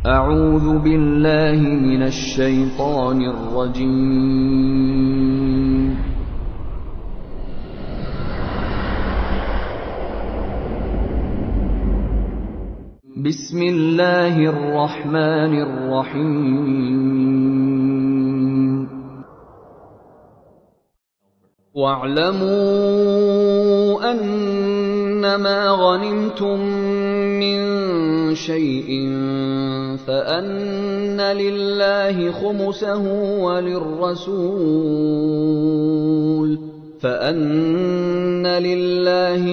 اعوذ بالله من الشیطان الرجیم. بسم الله الرحمن الرحیم. واعلموا أنما غنمتم من شيء فأن لله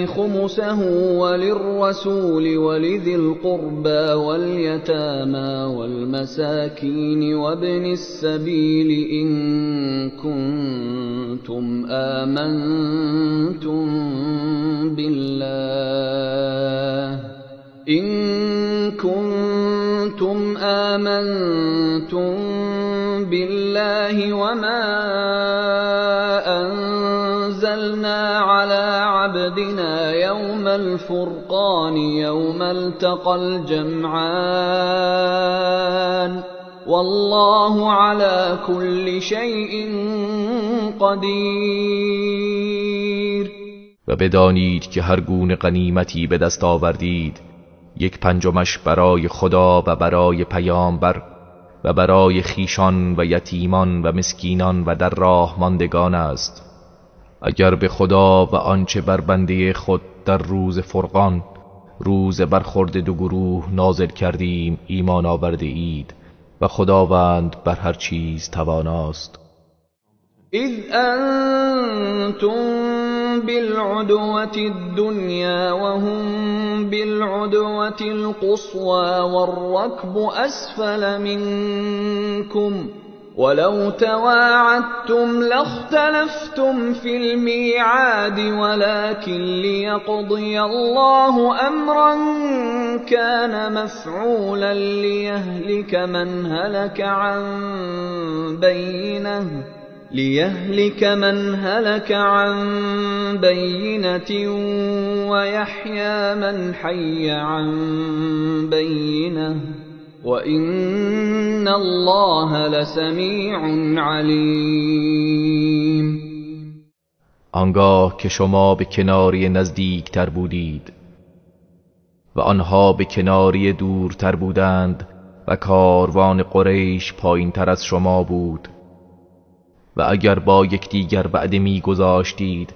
خمسه وللرسول ولذي القربى واليتامى والمساكين وابن السبيل إن كنتم آمنتم بالله وما أنزلنا على عبدنا يوم الفرقان يوم التقى الجمعان والله على كل شيء قدیر. و بدانید که هر گونه غنیمتی به دست آوردید 1/5 برای خدا و برای پیامبر و برای خیشان و یتیمان و مسکینان و در راه ماندگان است. اگر به خدا و آنچه بر بنده خود در روز فرقان، روز برخورد دو گروه نازل کردیم ایمان آورده اید و خداوند بر هر چیز تواناست. اذ انتم بالعدوة الدنيا وهم بالعدوة القصوى والركب أسفل منكم ولو تواعدتم لاختلفتم في الميعاد ولكن ليقضي الله أمرا كان مفعولا ليهلك من هلك عن بينة ويحيى من حي عن بينة وإن الله لسميع عليم. آنگاه که شما به کناری نزدیکتر بودید و آنها به کناری دورتر بودند و کاروان قریش پایینتر از شما بود و اگر با یکدیگر وعده می گذاشتید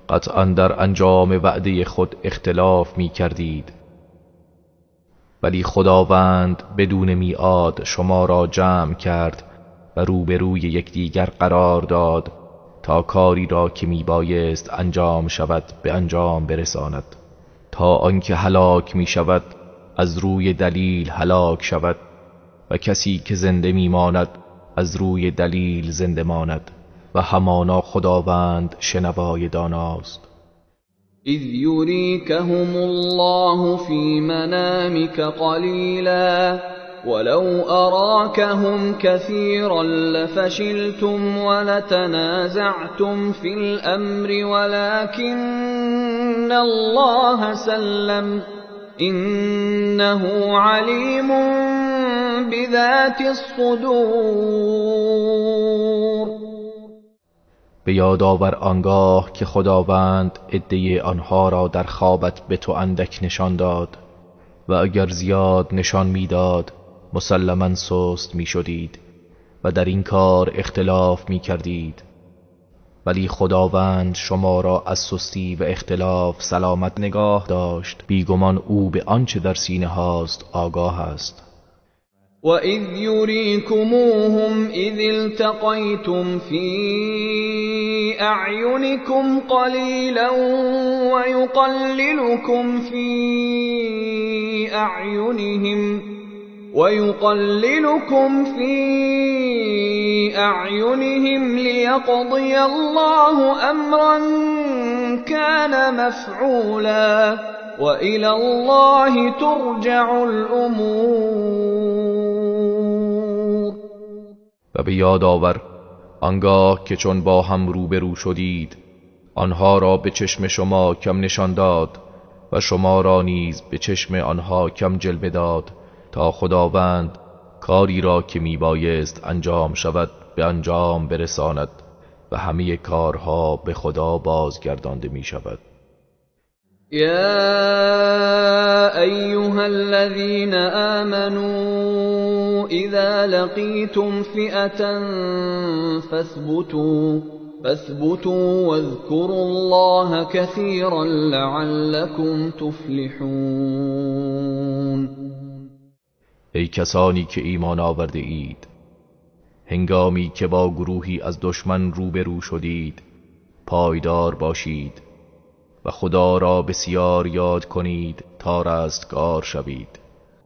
قطعا در انجام وعده خود اختلاف می کردید، ولی خداوند بدون میعاد شما را جمع کرد و روبروی یکدیگر قرار داد تا کاری را که می بایست انجام شود به انجام برساند، تا آنکه هلاک می شود از روی دلیل هلاک شود و کسی که زنده می ماند از روی دلیل زنده ماند و همانا خداوند شنوای داناست. اذ یریکهم الله فی منامک قلیلا ولو اراکهم کثیرا لفشلتم ولتنازعتم فی الامر ولكن الله سلم انه علیم بذات الصدور. به یاد آور آنگاه که خداوند عده آنها را در خوابت به تو اندک نشان داد و اگر زیاد نشان میداد مسلما سست میشدید و در این کار اختلاف میکردید، ولی خداوند شما را از سستی و اختلاف سلامت نگاه داشت. بیگمان او به آنچه در سینه هاست آگاه است. وَإِذْ يُرِيكُمُوهُمْ إِذِ الْتَقَيْتُمْ فِي أَعْيُنِكُمْ قَلِيلًا وَيُقَلِّلُكُمْ فِي أَعْيُنِهِمْ لِيَقْضِيَ اللَّهُ أَمْرًا كَانَ مَفْعُولًا وَإِلَى اللَّهِ تُرْجَعُ الْأُمُورُ. و به یاد آور آنگاه که چون با هم روبرو شدید آنها را به چشم شما کم نشان داد و شما را نیز به چشم آنها کم جلوه داد تا خداوند کاری را که میبایست انجام شود به انجام برساند و همه کارها به خدا بازگردانده می شود. یا ایها الذین آمنوا اذا لقیتم فئة فاثبتوا واذكروا الله كثيرا لعلكم تفلحون. ای کسانی که ایمان آورده اید، هنگامی که با گروهی از دشمن روبرو شدید پایدار باشید و خدا را بسیار یاد کنید تا رستگار شوید.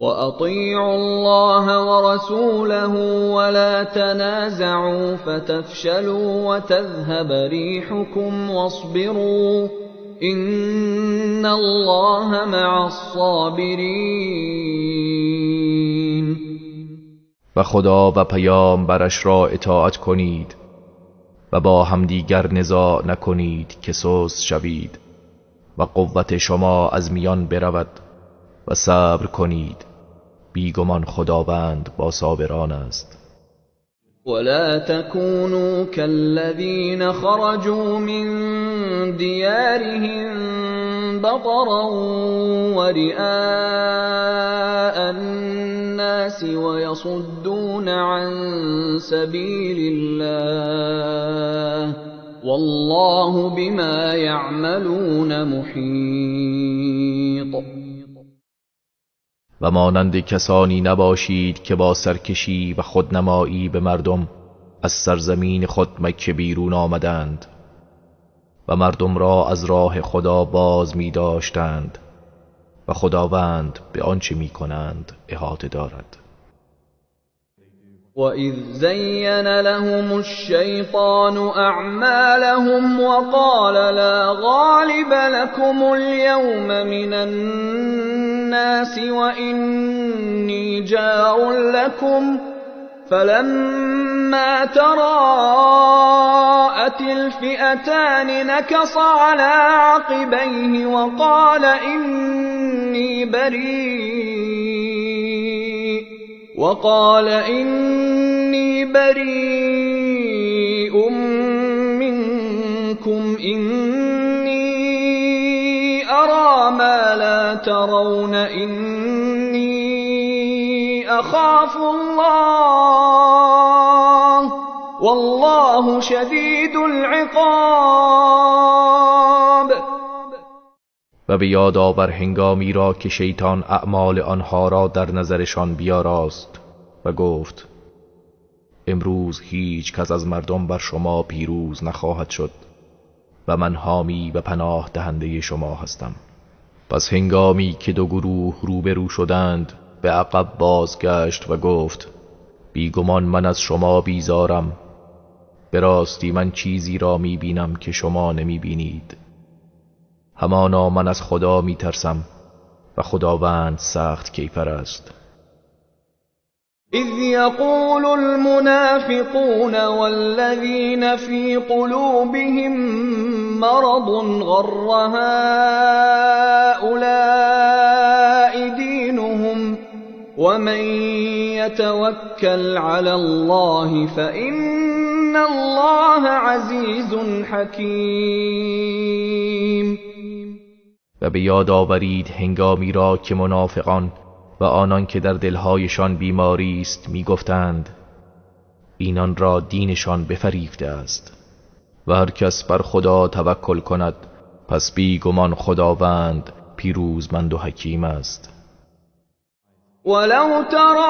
و اطیعوا الله ورسوله ولا تنازعوا فتفشلوا وتذهب ريحكم واصبروا ان الله مع الصابرین. و خدا و پیامبرش را اطاعت کنید و با همدیگر نزاع نکنید که سست شوید و قوت شما از میان برود و صبر کنید، بیگمان خداوند با صابران است. ولا تكونوا كالذين خرجوا من ديارهم بطرا ورئاء الناس ويصدون عن سبيل الله والله بما يعملون محيط. و مانند کسانی نباشید که با سرکشی و خودنمایی به مردم از سرزمین خود مکه بیرون آمدند و مردم را از راه خدا باز می داشتند و خداوند به آنچه می کنند احاطه دارد. وَإِذْ زَيَّنَ لَهُمُ الشَّيْطَانُ أَعْمَالَهُمْ وَقَالَ لَا غَالِبَ لَكُمُ الْيَوْمَ مِنَ النَّاسِ وَإِنِّي جَارٌ لَكُمْ فَلَمَّا تَرَاءَتِ الْفِئَتَانِ نَكَصَ عَلَى عَقِبَيْهِ وَقَالَ إِنِّي بَرِيءٌ مِّنكُمْ إِنِّي أَرَى مَا لَا تَرَوْنَ إِنِّي أَخَافُ اللَّهَ وَاللَّهُ شَدِيدُ الْعِقَابِ. و به یاد آور هنگامی را که شیطان اعمال آنها را در نظرشان بیاراست و گفت امروز هیچ کس از مردم بر شما پیروز نخواهد شد و من حامی و پناه دهنده شما هستم. پس هنگامی که دو گروه روبرو شدند به عقب بازگشت و گفت بیگمان من از شما بیزارم، به راستی من چیزی را میبینم که شما نمیبینید، همانا من از خدا میترسم و خداوند سخت کیفر است. اذ یقول المنافقون والذین فی قلوبهم مرض غر هؤلاء دینهم ومن یتوکل علی الله فإن الله عزیز حکیم. و به یاد آورید هنگامی را که منافقان و آنان که در دلهایشان بیماری است میگفتند اینان را دینشان بفریفته است و هر کس بر خدا توکل کند پس بیگمان خداوند پیروزمند و حکیم است. ولو ترى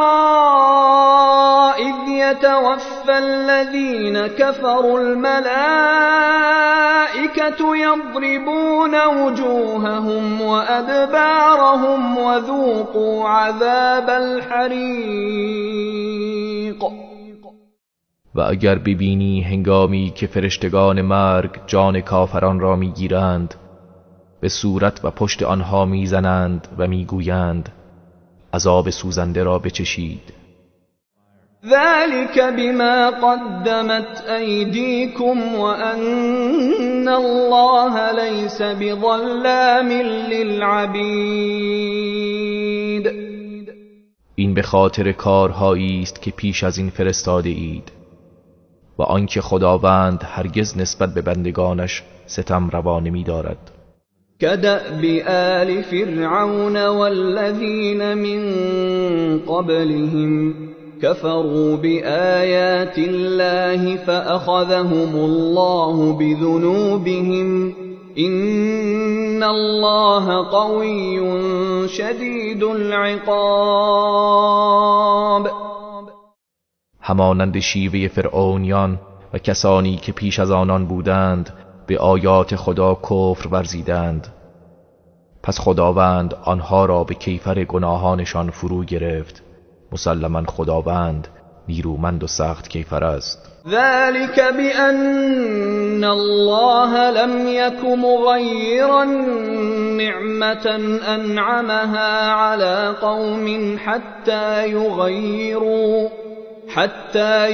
إذ يتوفى الذين كفروا الملائكة يضربون وجوههم وأدبارهم وذوقوا عذاب الحریق. و اگر ببینی هنگامی که فرشتگان مرگ جان کافران را میگیرند به صورت و پشت آنها میزنند و میگویند عذاب سوزنده را بچشید. ذلك بما قدمت ایدیکم وان الله لیس بظلام للعبید. این به خاطر کارهایی است که پیش از این فرستاده اید و آنکه خداوند هرگز نسبت به بندگانش ستم روا نمی دارد. كدأب آل فرعون والذین من قبلهم كفروا بآیات الله فأخذهم الله بذنوبهم إن الله قوی شدید العقاب. همانند شیوه فرعونیان و کسانی که پیش از آنان بودند به آیات خدا کفر ورزیدند، پس خداوند آنها را به کیفر گناهانشان فرو گرفت. مسلما خداوند نیرومند و سخت کیفر است. ذلك بأن الله لم يك مغيرا نعمة أنعمها على قوم حتى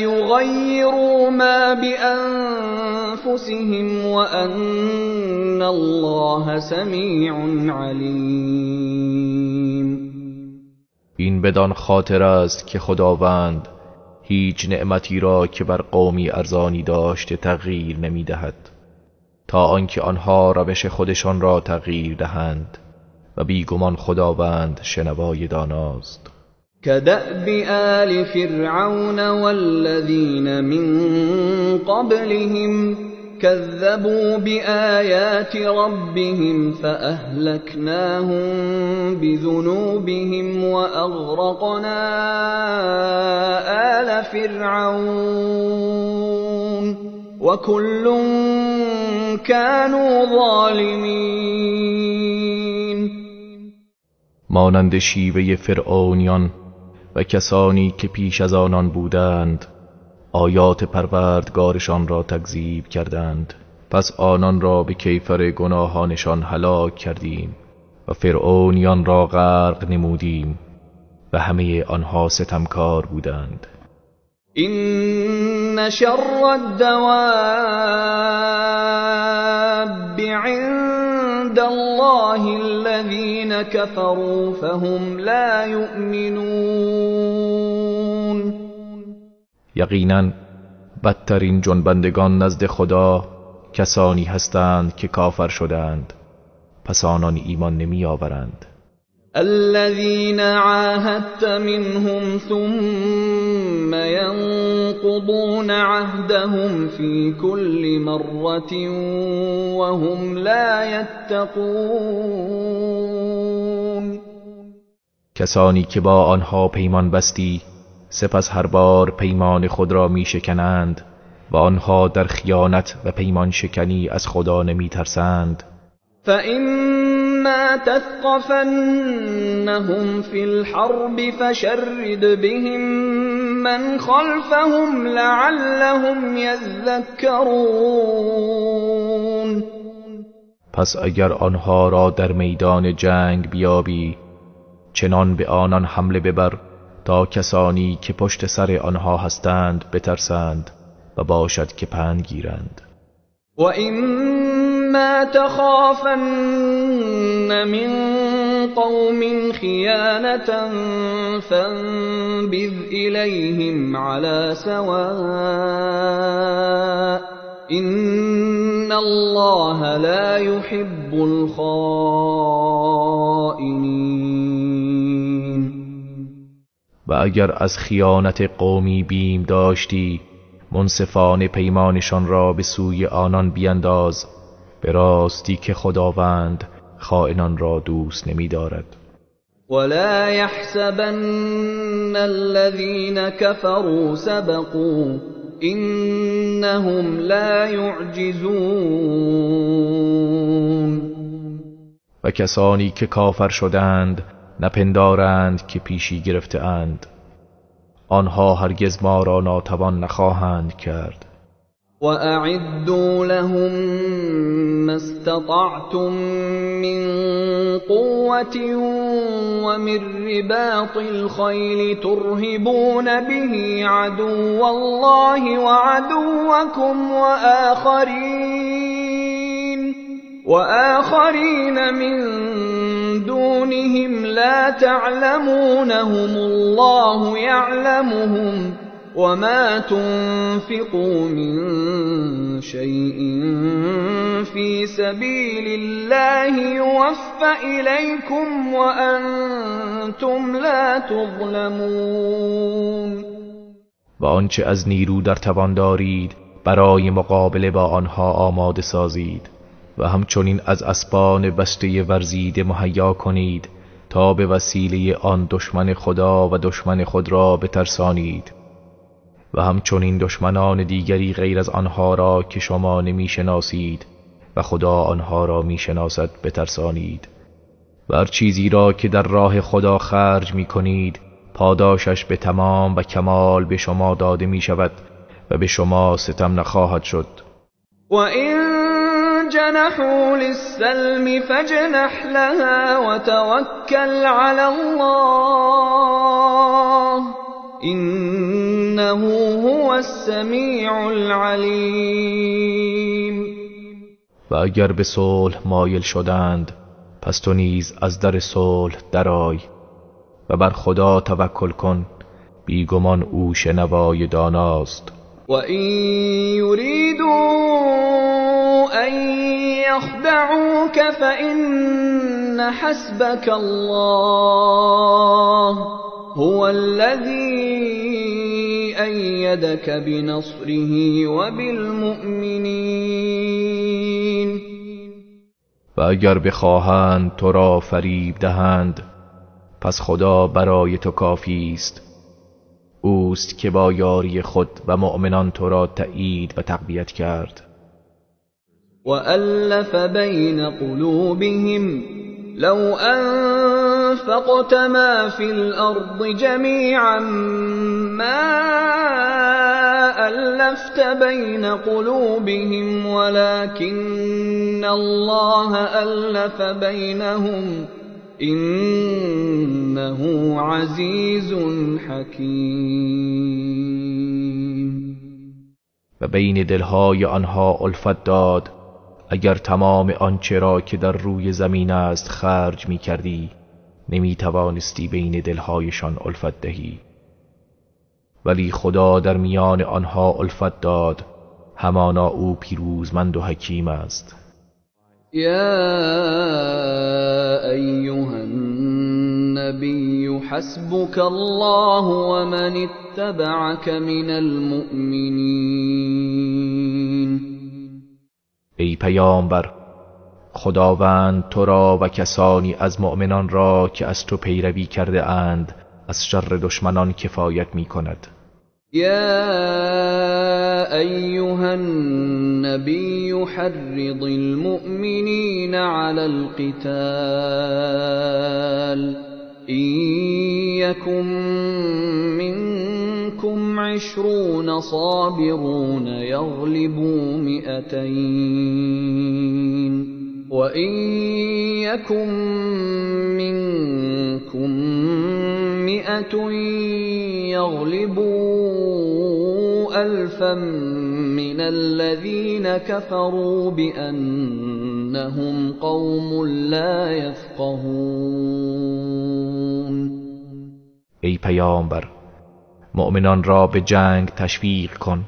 يغيروا ما بأنفسهم وأن الله سميع عليم. این بدان خاطر است که خداوند هیچ نعمتی را که بر قومی ارزانی داشته تغییر نمی دهد تا آنکه آنها روش خودشان را تغییر دهند و بیگمان خداوند شنوای داناست. كدأب آل فرعون والذین من قبلهم كذبوا بآیات ربهم فأهلكناهم بذنوبهم وأغرقنا آل فرعون وكل كانوا ظالمین. مانند شیوه فرعونیان و کسانی که پیش از آنان بودند آیات پروردگارشان را تکذیب کردند، پس آنان را به کیفر گناهانشان هلاک کردیم و فرعونیان را غرق نمودیم و همه آنها ستمکار بودند. این شر الدواب عند الله الذين كفروا فهم لا يؤمنون. یقینا بدترین جنبندگان نزد خدا کسانی هستند که کافر شدند، پس آنان ایمان نمی آورند. الذين عاهدت منهم ثم ينقضون عهدهم في كل مرة وهم لا يتقون. کسانی که با آنها پیمان بستی سپس هر بار پیمان خود را می شکنند و آنها در خیانت و پیمان شکنی از خدا نمی ترسند. فإما تثقفنهم في الحرب فشرد بهم من خلفهم لعلهم يذكرون. پس اگر آنها را در میدان جنگ بیابی چنان به آنان حمله ببر تا کسانی که پشت سر آنها هستند بترسند و باشد که پند گیرند. و اما تخافن من قوم خیانة فانبذ الیهم علی سواء ان الله لا يحب الخائنین. و اگر از خیانت قومی بیم داشتی منصفانه پیمانشان را به سوی آنان بینداز، به راستی که خداوند خائنان را دوست نمی دارد. ولا يحسبن الذين كفروا سبقوا انهم لا يعجزون. و کسانی که کافر شدند نپندارند که پیشی گرفته اند، آنها هرگز ما را ناتوان نخواهند کرد. وَأَعِدُّوا لَهُم مَّا اسْتَطَعْتُم مِّن قُوَّةٍ وَمِن رِّبَاطِ الْخَيْلِ تُرْهِبُونَ بِهِ عَدُوَّ اللَّهِ وَعَدُوَّكُمْ وَآخَرِينَ مِن دونهم لا تعلمونهم الله يعلمهم وما تنفقوا من شيء في سبيل الله يوف إليكم وأنتم لا تظلمون. و آنچه از نیرو در توان دارید برای مقابله با آنها آماده سازید و همچنین از اسبان بسته ورزیده مهیا کنید تا به وسیله آن دشمن خدا و دشمن خود را بترسانید و همچنین دشمنان دیگری غیر از آنها را که شما نمیشناسید و خدا آنها را میشناسد بترسانید. و هر چیزی را که در راه خدا خرج میکنید پاداشش به تمام و کمال به شما داده میشود و به شما ستم نخواهد شد. و این جنحوا للسلم فاجنح لها وتوکل علی الله انه هو السمیع العلیم. و اگر به صلح مایل شدند پس تو نیز از در صلح درآی و بر خدا توکل کن، بیگمان او شنوای داناست. و این یریدوا ان یخدعوک فإن حسبک الله هو الذی ایدک بنصره وبالمؤمنین. و اگر بخواهند تو را فریب دهند پس خدا برای تو کافی است، اوست که با یاری خود و مؤمنان تو را تأیید و تقویت کرد. وألف بین قلوبهم لو أنفقت ما في الأرض جميعا ما ألفت بين قلوبهم ولكن الله ألف بينهم إنه عزيز حكيم. و بین دلهای آنها الفت داد، اگر تمام آنچه را که در روی زمین است خرج می کردی نمی توانستی بین دلهایشان الفت دهی، ولی خدا در میان آنها الفت داد، همانا او پیروزمند و حکیم است. یا ایها النبی حسبک الله ومن اتبعک من المؤمنین. ای پیامبر، خداوند تو را و کسانی از مؤمنان را که از تو پیروی کرده اند از شر دشمنان کفایت می کند. یا ایها النبی حرض المؤمنین علی القتال إن يكن منكم 20 صابرون يغلبوا 200 وإن يكن منكم 100 يغلبوا 1000 من الذين كفروا بأنهم قوم لا يفقهون. ای پیامبر، مؤمنان را به جنگ تشویق کن.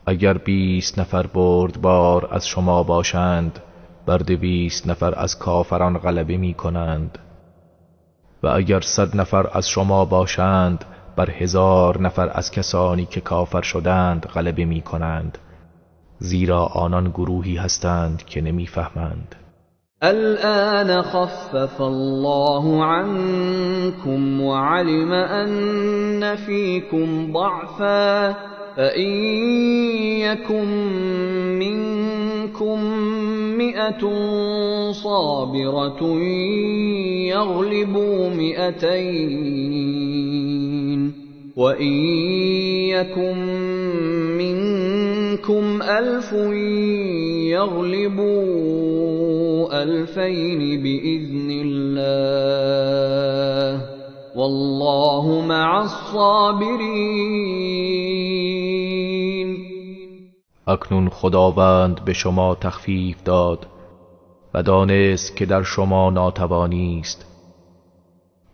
اگر 20 نفر بردبار از شما باشند بر 200 نفر از کافران غلبه می کنند، و اگر 100 نفر از شما باشند بر 1000 نفر از کسانی که کافر شدند غلبه می کنند، زیرا آنان گروهی هستند که نمی فهمند. الآن خفف الله عنكم وعلم أن فيكم ضعفا فإن يكن منكم 100 صابرة يغلبوا 200 وإن يكن منكم 1000 يغلبوا 2000 بإذن الله والله مع الصابرین. اکنون خداوند به شما تخفیف داد و دانست که در شما ناتوانی است،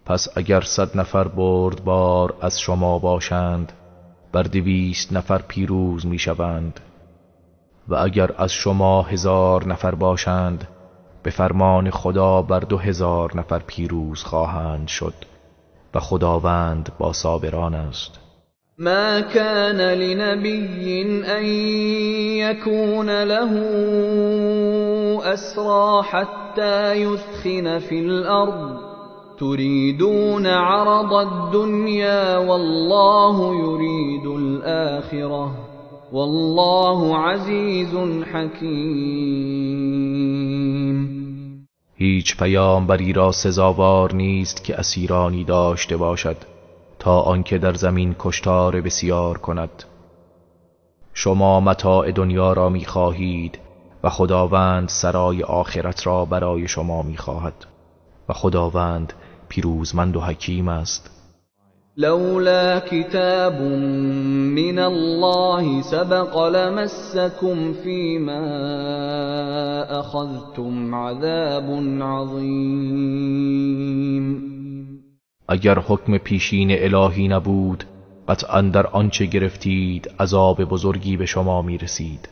پس اگر 100 نفر بردبار از شما باشند بر 200 نفر پیروز میشوند و اگر از شما 1000 نفر باشند به فرمان خدا بر 2000 نفر پیروز خواهند شد و خداوند با صابران است. ما كان لنبي أن يكون له أسرى حتى يثخن في الأرض تريدون عرض الدنيا والله يريد الآخرة والله عزيز حكيم. هیچ پیامبری را سزاوار نیست که اسیرانی داشته باشد تا آنکه در زمین کشتار بسیار کند. شما متاع دنیا را می‌خواهید و خداوند سرای آخرت را برای شما می‌خواهد و خداوند پیروزمند و حکیم است. لولا کتاب من الله سبق لمسکم فیما اخذتم عذاب عظیم. اگر حکم پیشین الهی نبود قطعا در آنچه گرفتید عذاب بزرگی به شما میرسید.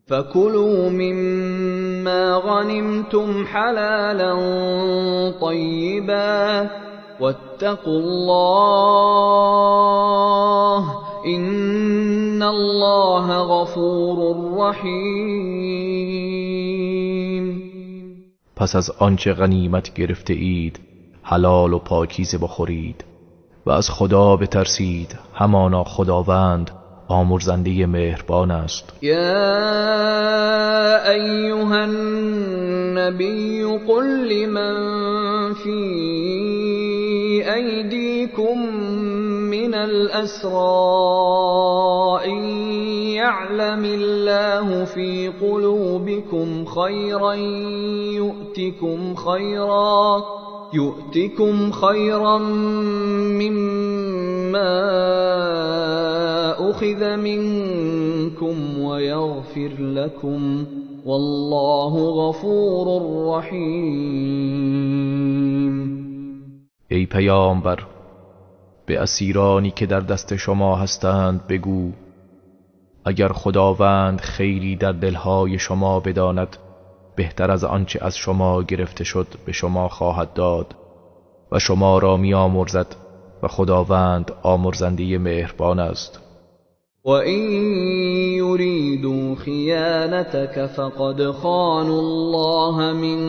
فَكُلُوا مِمَّا غَنِمْتُمْ حَلَالًا طَيِّبًا وَاتَّقُوا اللَّهَ إِنَّ اللَّهَ غَفُورٌ رَّحِيمٌ. پس از آنچه غنیمت گرفته اید حلال و پاکیزه بخورید و از خدا بترسید، همانا خداوند آمرزنده مهربان است. یا ایها النبی قل لمن فی ایدیکم من الاسری ان یعلم الله فی قلوبکم خیرا یؤتکم خیرا مما أخذ منكم ويغفر لكم والله غفور رحیم. ای پیامبر، به اسیرانی که در دست شما هستند بگو اگر خداوند خیری در دلهای شما بداند بهتر از آنچه از شما گرفته شد به شما خواهد داد و شما را می‌آمرزد و خداوند آمرزنده مهربان است. و این یریدوا خیانتک فقد خانوا الله من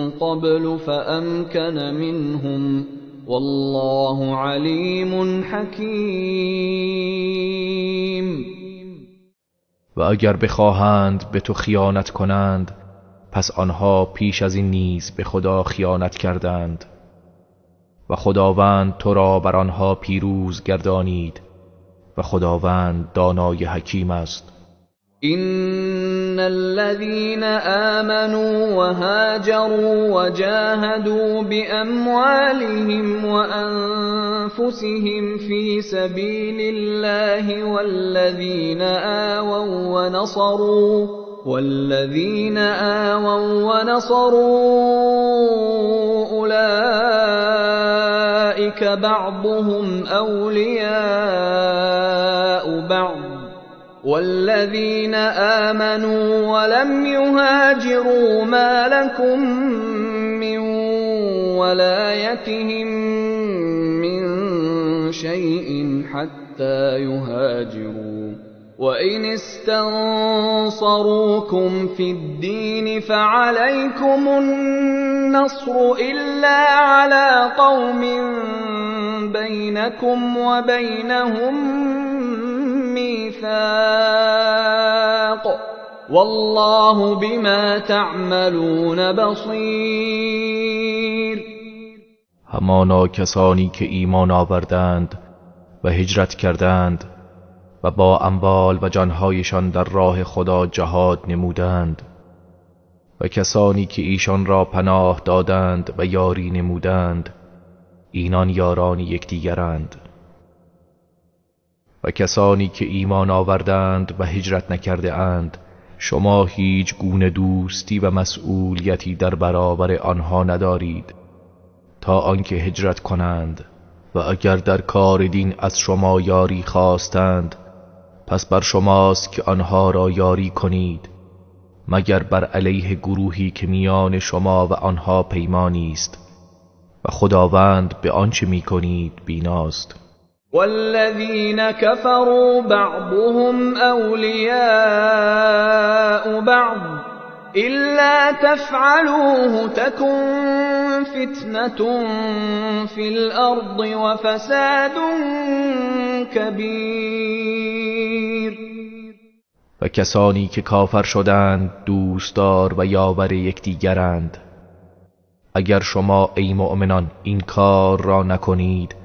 قبل فامکن منهم والله علیم حکیم. و اگر بخواهند به تو خیانت کنند پس آنها پیش از این نیز به خدا خیانت کردند و خداوند تو را بر آنها پیروز گردانید و خداوند دانای حکیم است. إن الذين آمنوا وهاجروا وجاهدوا بأموالهم وأنفسهم في سبيل الله والذين آووا ونصروا أولئك بعضهم أولياء بعض والذين آمنوا ولم يهاجروا ما لكم من ولايتهم من شيء حتى يهاجروا وإن استنصروكم في الدين فعليكم النصر إلا على قوم بينكم وبينهم ميثاق والله بما تعملون بصير. همانا کسانی که ایمان آوردند و هجرت کردند و با اموال و جانهایشان در راه خدا جهاد نمودند و کسانی که ایشان را پناه دادند و یاری نمودند، اینان یاران یکدیگرند. و کسانی که ایمان آوردند و هجرت نکرده اند، شما هیچ گونه دوستی و مسئولیتی در برابر آنها ندارید تا آنکه هجرت کنند، و اگر در کار دین از شما یاری خواستند پس بر شماست که آنها را یاری کنید، مگر بر علیه گروهی که میان شما و آنها پیمانی است، و خداوند به آنچه میکنید بیناست. والذین كفروا بعضهم اولیاء بعض الا تفعلوه تكن فتنة في الارض وفساد كبیر. و کسانی که کافر شدند دوستدار و یاور یکدیگرند. اگر شما ای مؤمنان این کار را نکنید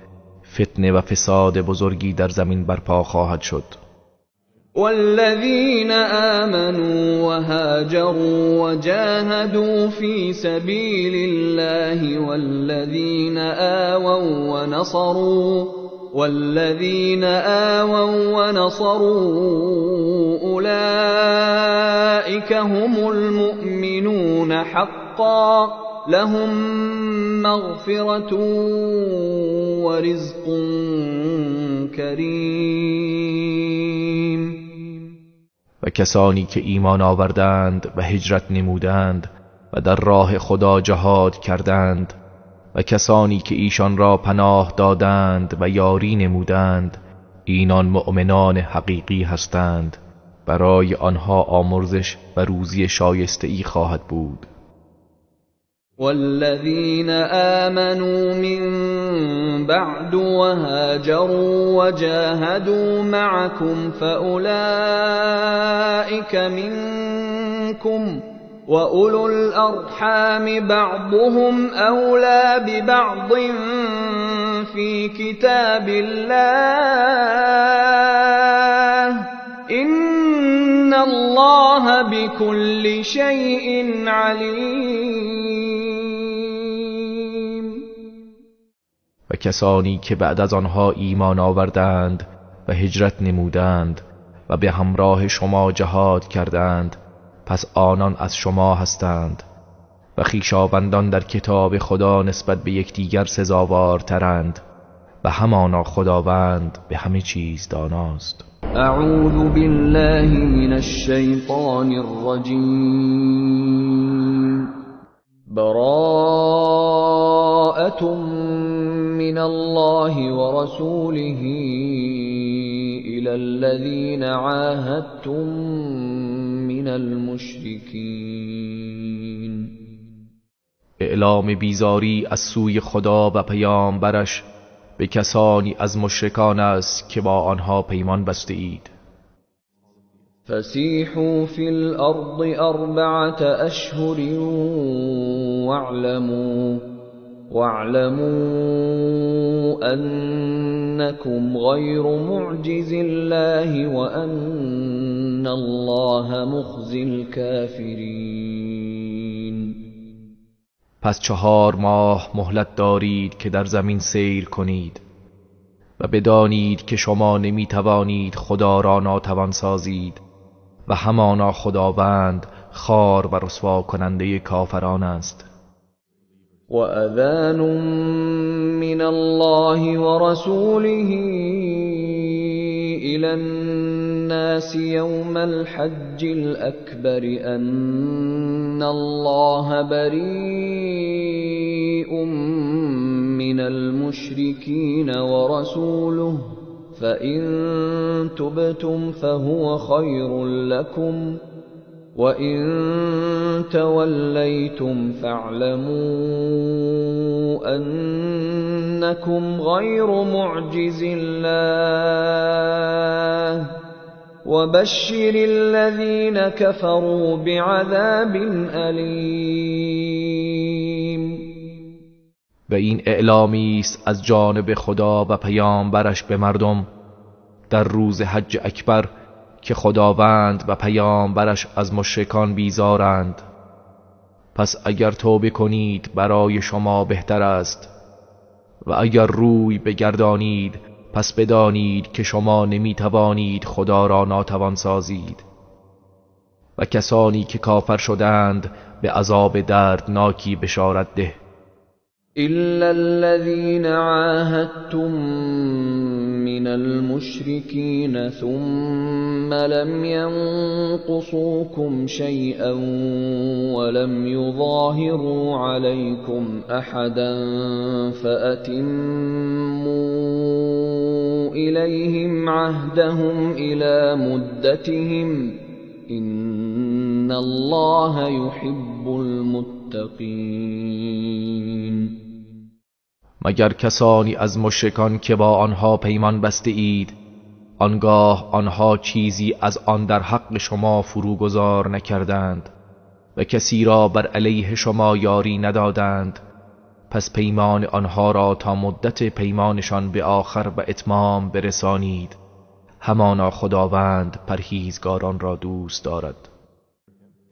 فتنه و فساد بزرگی در زمین برپا خواهد شد. والذین آمنوا وهاجروا وجاهدوا في سبیل الله والذین آووا ونصروا أولئك هم المؤمنون حقا لهم مغفرة ورزق کریم. و کسانی که ایمان آوردند و هجرت نمودند و در راه خدا جهاد کردند و کسانی که ایشان را پناه دادند و یاری نمودند، اینان مؤمنان حقیقی هستند، برای آنها آمرزش و روزی شایسته ای خواهد بود. والذین آمنوا من بعد وهاجروا وجاهدوا معكم فأولئك منكم وأولو الأرحام بعضهم أولى ببعض في كتاب الله إن الله بكل شيء علیم. و کسانی که بعد از آنها ایمان آوردند و هجرت نمودند و به همراه شما جهاد کردند، پس آنان از شما هستند و خویشاوندان در کتاب خدا نسبت به یکدیگر سزاوارترند و همانا خداوند به همه چیز داناست. اعوذ بالله من الشیطان الرجیم. براءة من الله ورسوله إلى الذين عاهدتم من المشركين. اعلام بیزاری از سوی خدا و پیامبرش به کسانی از مشرکان است که با آنها پیمان بسته اید. فسیحوا فی الارض 4 أشهر واعلموا أنكم غير معجز الله وأن الله مخزي الكافرين. پس 4 ماه مهلت دارید که در زمین سیر کنید و بدانید که شما نمیتوانید خدا را ناتوان سازید و همانا خداوند خوار و رسوا کننده کافران است. وأذان من الله ورسوله إلى الناس يوم الحج الأكبر أن الله بريء من المشركين ورسوله فإن تبتم فهو خير لكم وَإِن تَوَلَّيْتُمْ فَاعْلَمُوا أَنَّكُمْ غَيْرُ مُعْجِزِي اللَّهِ وَبَشِّرِ الَّذِينَ كَفَرُوا بِعَذَابٍ أَلِيمٍ. و این اعلامی است از جانب خدا و پیامبرش به مردم در روز حج اکبر که خداوند و پیامبرش از مشرکان بیزارند. پس اگر توبه کنید برای شما بهتر است و اگر روی بگردانید پس بدانید که شما نمیتوانید خدا را ناتوان سازید و کسانی که کافر شدند به عذاب دردناکی بشارت ده. إلا الذين عاهدتم من المشركين ثم لم ينقصوكم شيئا ولم يظاهروا عليكم أحدا فأتموا إليهم عهدهم إلى مدتهم إن الله يحب المتقين. مگر کسانی از مشرکان که با آنها پیمان بسته اید، آنگاه آنها چیزی از آن در حق شما فروگذار نکردند و کسی را بر علیه شما یاری ندادند، پس پیمان آنها را تا مدت پیمانشان به آخر و اتمام برسانید. همانا خداوند پرهیزگاران را دوست دارد.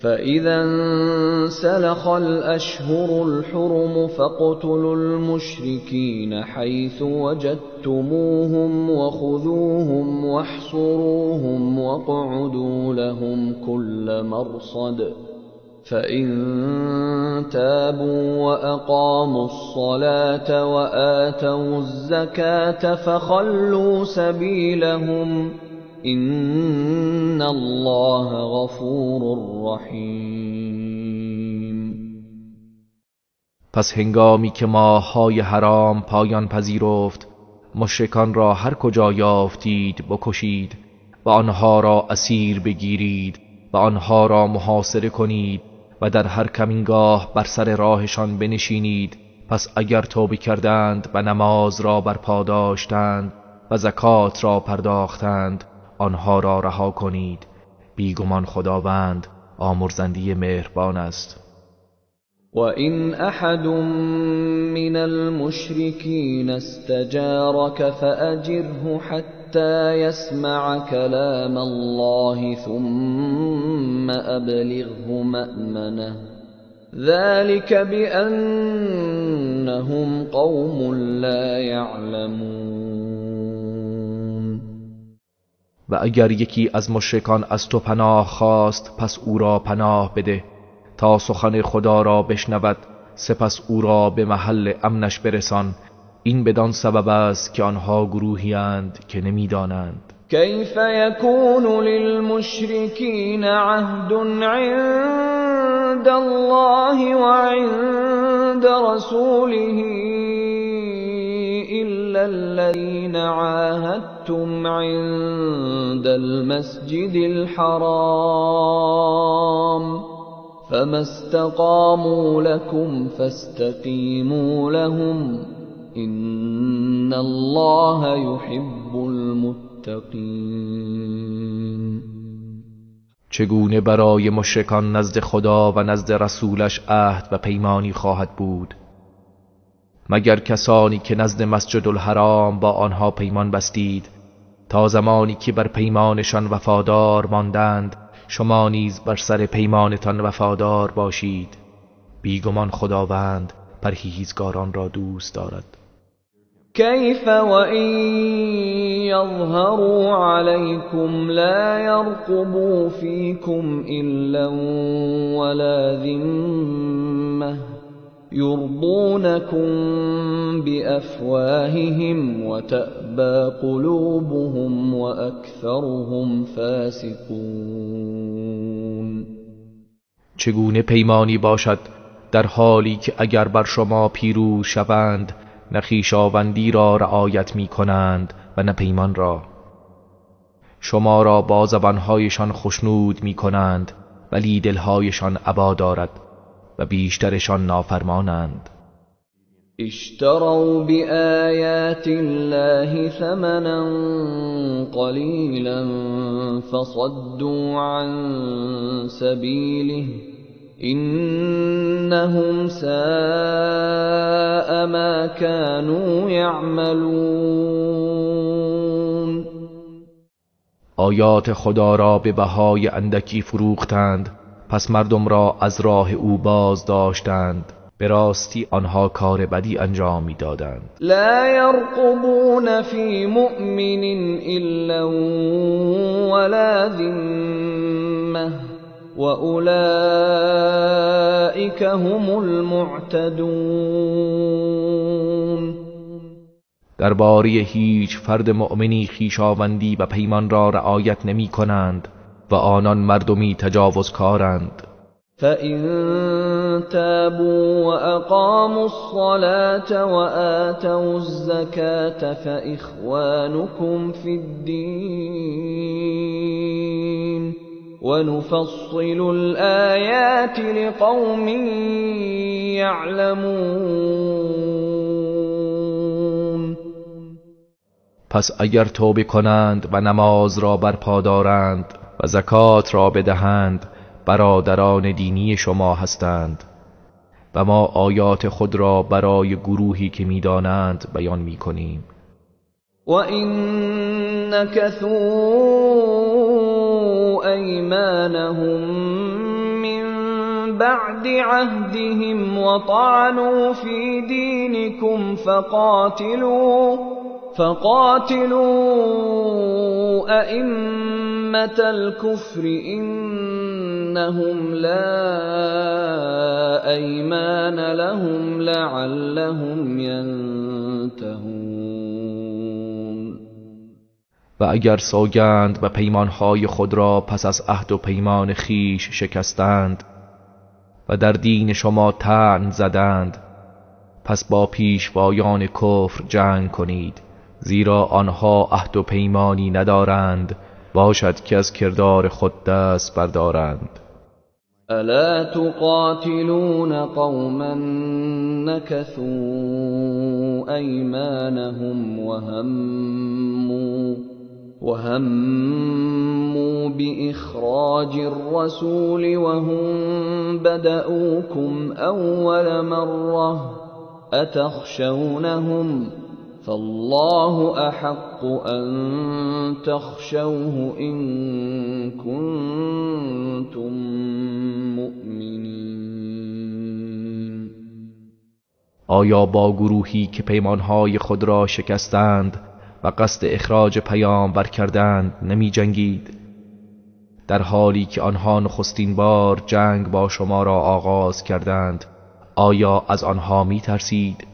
فَإِذَا انسَلَخَ الْأَشْهُرُ الْحُرُمُ فَاقْتُلُوا الْمُشْرِكِينَ حَيْثُ وَجَدتُّمُوهُمْ وَخُذُوهُمْ وَاحْصُرُوهُمْ وَاقْعُدُوا لَهُمْ كُلَّ مَرْصَدٍ فَإِن تَابُوا وَأَقَامُوا الصَّلَاةَ وَآتَوُا الزَّكَاةَ فَخَلُّوا سَبِيلَهُمْ إِنَّ الله غفور رحیم. پس هنگامی که ماه‌های حرام پایان پذیرفت، مشرکان را هر کجا یافتید بکشید و آنها را اسیر بگیرید و آنها را محاصره کنید و در هر کمینگاه بر سر راهشان بنشینید. پس اگر توبه کردند و نماز را برپا داشتند و زکات را پرداختند، آنها را رها کنید. بیگمان خداوند آمرزنده مهربان است. وَإِنْ أَحَدٌ مِّنَ الْمُشْرِكِينَ اسْتَجَارَكَ فَأَجِرْهُ حَتَّى يَسْمَعَ كَلَامَ اللَّهِ ثُمَّ أَبْلِغْهُ مَأْمَنَهُ ذَلِكَ بِأَنَّهُمْ قَوْمٌ لَا يَعْلَمُونَ. و اگر یکی از مشرکان از تو پناه خواست، پس او را پناه بده تا سخن خدا را بشنود، سپس او را به محل امنش برسان. این بدان سبب است که آنها گروهی اند که نمیدانند. کیف یکون للمشرکین عهد عند الله وعند رسوله إلا الذين عاهدتم عند المسجد الحرام فما استقاموا لكم فاستقيموا لهم إن الله يحب المتقين. چگونه برای مشرکان نزد خدا و نزد رسولش عهد و پیمانی خواهد بود، مگر کسانی که نزد مسجد الحرام با آنها پیمان بستید، تا زمانی که بر پیمانشان وفادار ماندند شما نیز بر سر پیمانتان وفادار باشید. بیگمان خداوند پرهیزگاران را دوست دارد. کیف وإن یظهروا علیکم لا یرقبوا فیکم إلا ولا ذمة يرضونكم بأفواههم وتأبى قلوبهم وأكثرهم فاسقون. چگونه پیمانی باشد در حالی که اگر بر شما پیروز شوند نه خویشاوندی را رعایت می کنند و نه پیمان را. شما را با زبانهایشان خشنود می کنند ولی دلهایشان ابا دارد و بیشترشان نافرمانند. اشتروا بآیات الله ثمنا قلیلا فصدوا عن سبیله انهم ساء ما كانوا يعملون. آیات خدا را به بهای اندکی فروختند، پس مردم را از راه او باز داشتند. به راستی آنها کار بدی انجام می‌دادند. لا يرقبون فی مؤمن الا ولا ذمه وأولئك هم المعتدون. درباره هیچ فرد مؤمنی خویشاوندی و پیمان را رعایت نمی کنند و آنان مردمی تجاوزکارند. فإن تابوا وأقاموا الصلاة وآتوا الزكاة فإخوانكم في الدين ونفصل الآيات لقوم يعلمون. پس اگر توبه کنند و نماز را برپا دارند و زکات را بدهند، برادران دینی شما هستند و ما آیات خود را برای گروهی که می‌دانند بیان می‌کنیم. و این نکثوا ایمانهم من بعد عهدهم وطعنوا فی دینکم فقاتلوا أئمة الكفر إنهم لا أيمان لهم لعلهم ينتهون. و اگر سوگند و پیمانهای خود را پس از عهد و پیمان خیش شکستند و در دین شما طعن زدند، پس با پیشوایان کفر جنگ کنید، زیرا آنها عهد و پیمانی ندارند، باشد که از کردار خود دست بردارند. الا تقاتلون قوما نكثوا ایمانهم وهموا بإخراج الرسول وهم بدؤوكم أول مرة أتخشونهم فالله أحق أن تخشوه إن كنتم مؤمنين. آیا با گروهی که پیمانهای خود را شکستند و قصد اخراج پیامبر کردند نمی جنگید؟ در حالی که آنها نخستین بار جنگ با شما را آغاز کردند، آیا از آنها می ترسید؟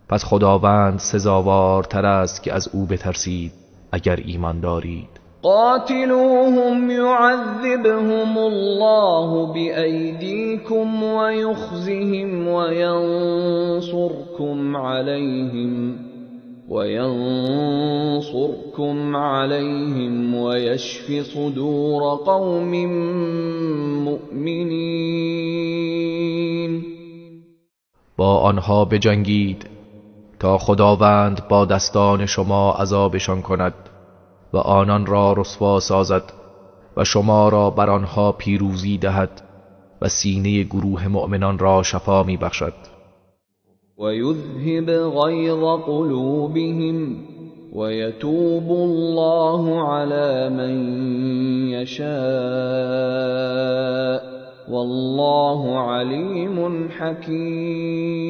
پس خداوند سزاوارتر است که از او بترسید اگر ایمان دارید. قاتلوهم يعذبهم الله بأيديكم ويخزهم وينصركم عليهم ويشف صدور قوم مؤمنين. با آنها بجنگید تا خداوند با دستان شما عذابشان کند و آنان را رسوا سازد و شما را بر آنها پیروزی دهد و سینه گروه مؤمنان را شفا می بخشد. ويذهب غيظ قلوبهم ويتوب الله على من يشاء والله عليم حكيم.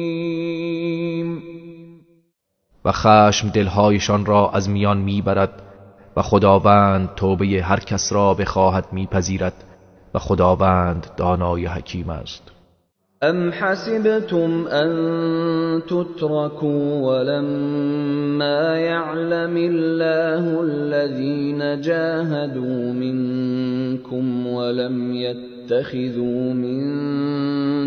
و خشم دلهایشان را از میان میبرد و خداوند توبه هر کس را بخواهد میپذیرد و خداوند دانای حکیم است. ام حسبتم ان تتركوا ولما يعلم الله الذين جاهدوا منكم ولم يتخذوا من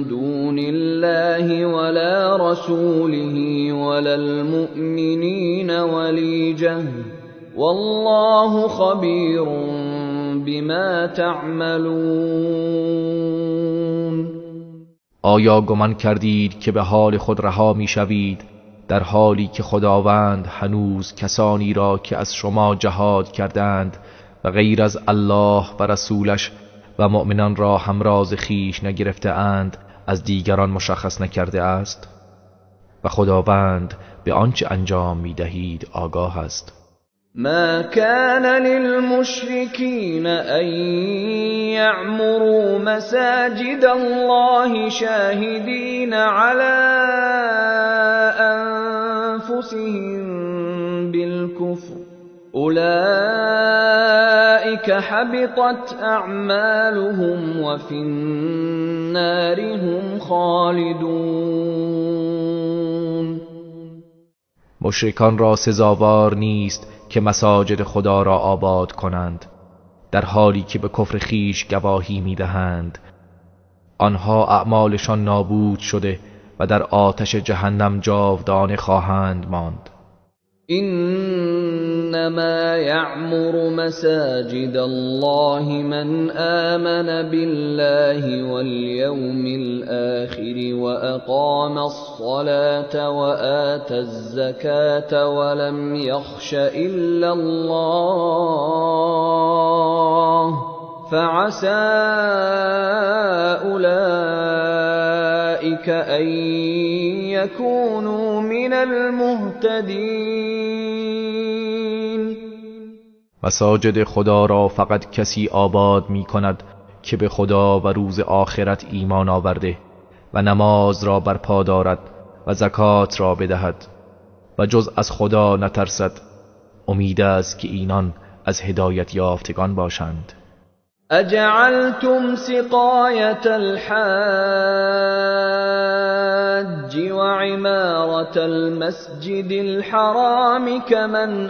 دون الله ولا رسوله ولا المؤمنين وليجة والله خبير بما تعملون. آیا گمان کردید که به حال خود رها میشوید در حالی که خداوند هنوز کسانی را که از شما جهاد کردند و غیر از الله و رسولش و مؤمنان را همراز خیش نگرفته اند از دیگران مشخص نکرده است؟ و خداوند به آنچه انجام میدهید آگاه است. ما كان للمشركين أن يعمروا مساجد الله شاهدين على أنفسهم بالكفر أولئك حبطت أعمالهم وفي النار هم خالدون. مشرکان را سزاوار نیست که مساجد خدا را آباد کنند در حالی که به کفر خیش گواهی می‌دهند. آنها اعمالشان نابود شده و در آتش جهنم جاودانه خواهند ماند. انما يعمر مساجد الله من آمن بالله واليوم الآخر وأقام الصلاة وآتى الزكاة ولم يخش إلا الله فعسى أولئك أن يكونوا من المهتدين. مساجد خدا را فقط کسی آباد می کند که به خدا و روز آخرت ایمان آورده و نماز را برپا دارد و زکات را بدهد و جز از خدا نترسد. امید است که اینان از هدایت یافتگان باشند. أجعلتم سقاية الحاج وعمارة المسجد الحرام كمن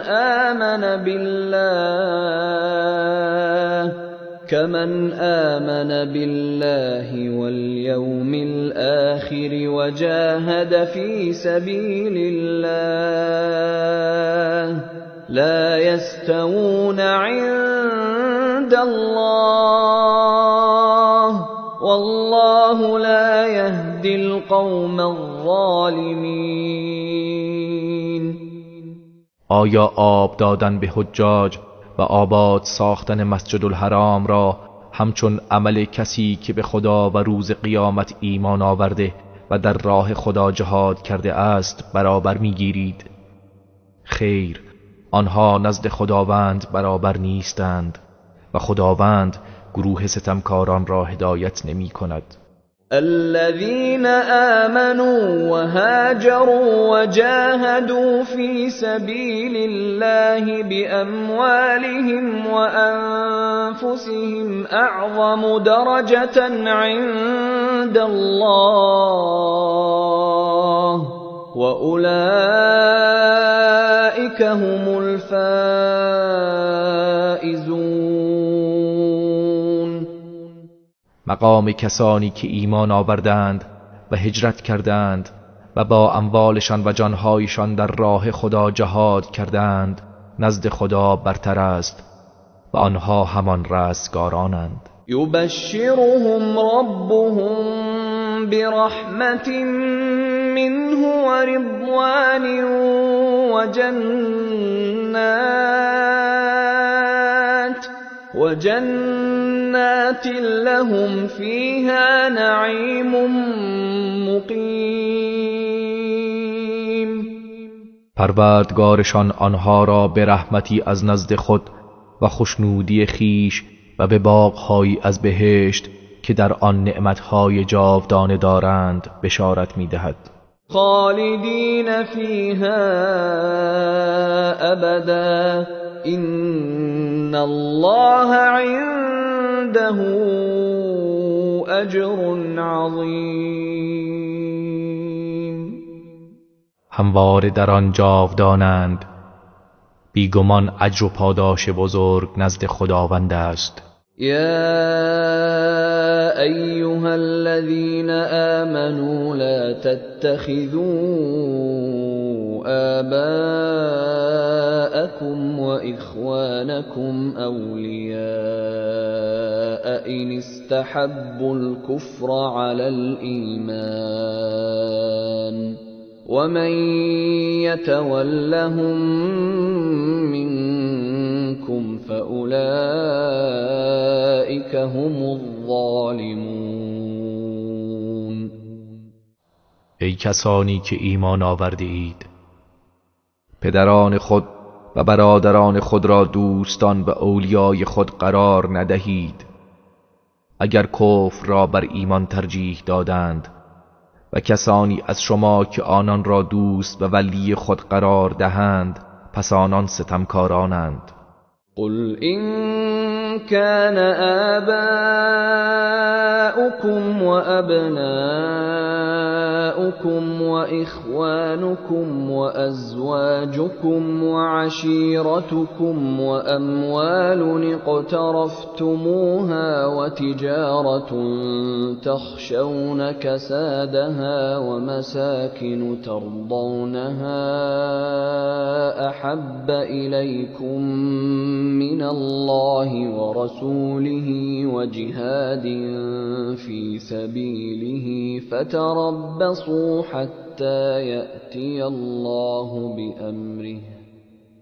آمن بالله واليوم الآخر وجاهد في سبيل الله لا يستوون عند الله والله لا يهدي القوم الظالمين. آیا آب دادن به حجاج و آباد ساختن مسجد الحرام را همچون عمل کسی که به خدا و روز قیامت ایمان آورده و در راه خدا جهاد کرده است برابر میگیرید؟ خیر، آنها نزد خداوند برابر نیستند و خداوند گروه ستمکاران را هدایت نمی کند. الذين آمنوا وهاجروا وجاهدوا في سبيل الله بأموالهم وأنفسهم أعظم درجة عند الله وأولئك هم الفائزون. مقام کسانی که ایمان آوردند و هجرت کردند و با اموالشان و جانهایشان در راه خدا جهاد کردند نزد خدا برتر است و آنها همان رستگارانند. یبشرهم ربهم برحمة منه ورضوان وجنات لهم فيها نعيم مقیم. پروردگارشان آنها را به رحمتی از نزد خود و خوشنودی خیش و به باغهایی از بهشت که در آن نعمتهای جاودانه دارند بشارت می‌دهد. خالدین فیها ابدا ان الله عنده اجر عظیم. همواره در آن جاودانند، بیگمان اجر و پاداش بزرگ نزد خداوند است. یا ایها الذین آمنوا لا تتخذوا آباءکم وإخوانکم اولیاء إن استحبوا الكفر على الإیمان ومن يتولهم منكم فأولئك هم الظالمون. ای کسانی که ایمان آورده اید، پدران خود و برادران خود را دوستان و اولیای خود قرار ندهید، اگر کفر را بر ایمان ترجیح دادند، و کسانی از شما که آنان را دوست و ولی خود قرار دهند پس آنان ستمکارانند. قل إن كان آباؤكم وأبناؤكم وإخوانكم وأزواجكم وعشيرتكم وأموال اقترفتموها وتجارة تخشون كسادها ومساكن ترضونها أحب إليكم من الله ورسوله وجهاد في سبيله فتربصوا حتى يأتي الله بأمره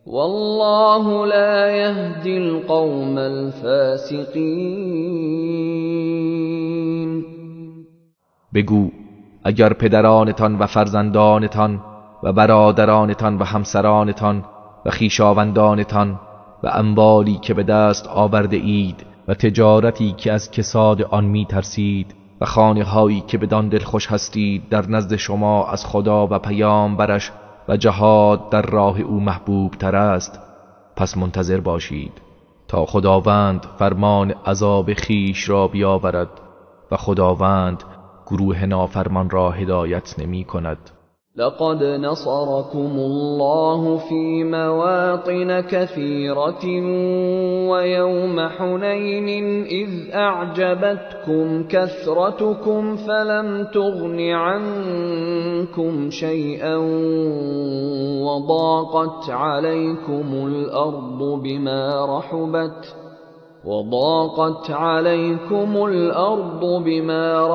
والله لا يهدي القوم الفاسقين. بگو اگر پدرانتان و فرزندانتان و برادرانتان و همسرانتان و خویشاوندانتان و اموالی که به دست آورده اید و تجارتی که از کساد آن می ترسید و خانه هایی که بدان دلخوش هستید در نزد شما از خدا و پیامبرش و جهاد در راه او محبوب تر است، پس منتظر باشید تا خداوند فرمان عذاب خیش را بیاورد و خداوند گروه نافرمان را هدایت نمی کند. لقد نصركم الله في مواطن كثيرة ويوم حنين إذ أعجبتكم كثرتكم فلم تغن عنكم شيئا وضاقت عليكم الأرض بما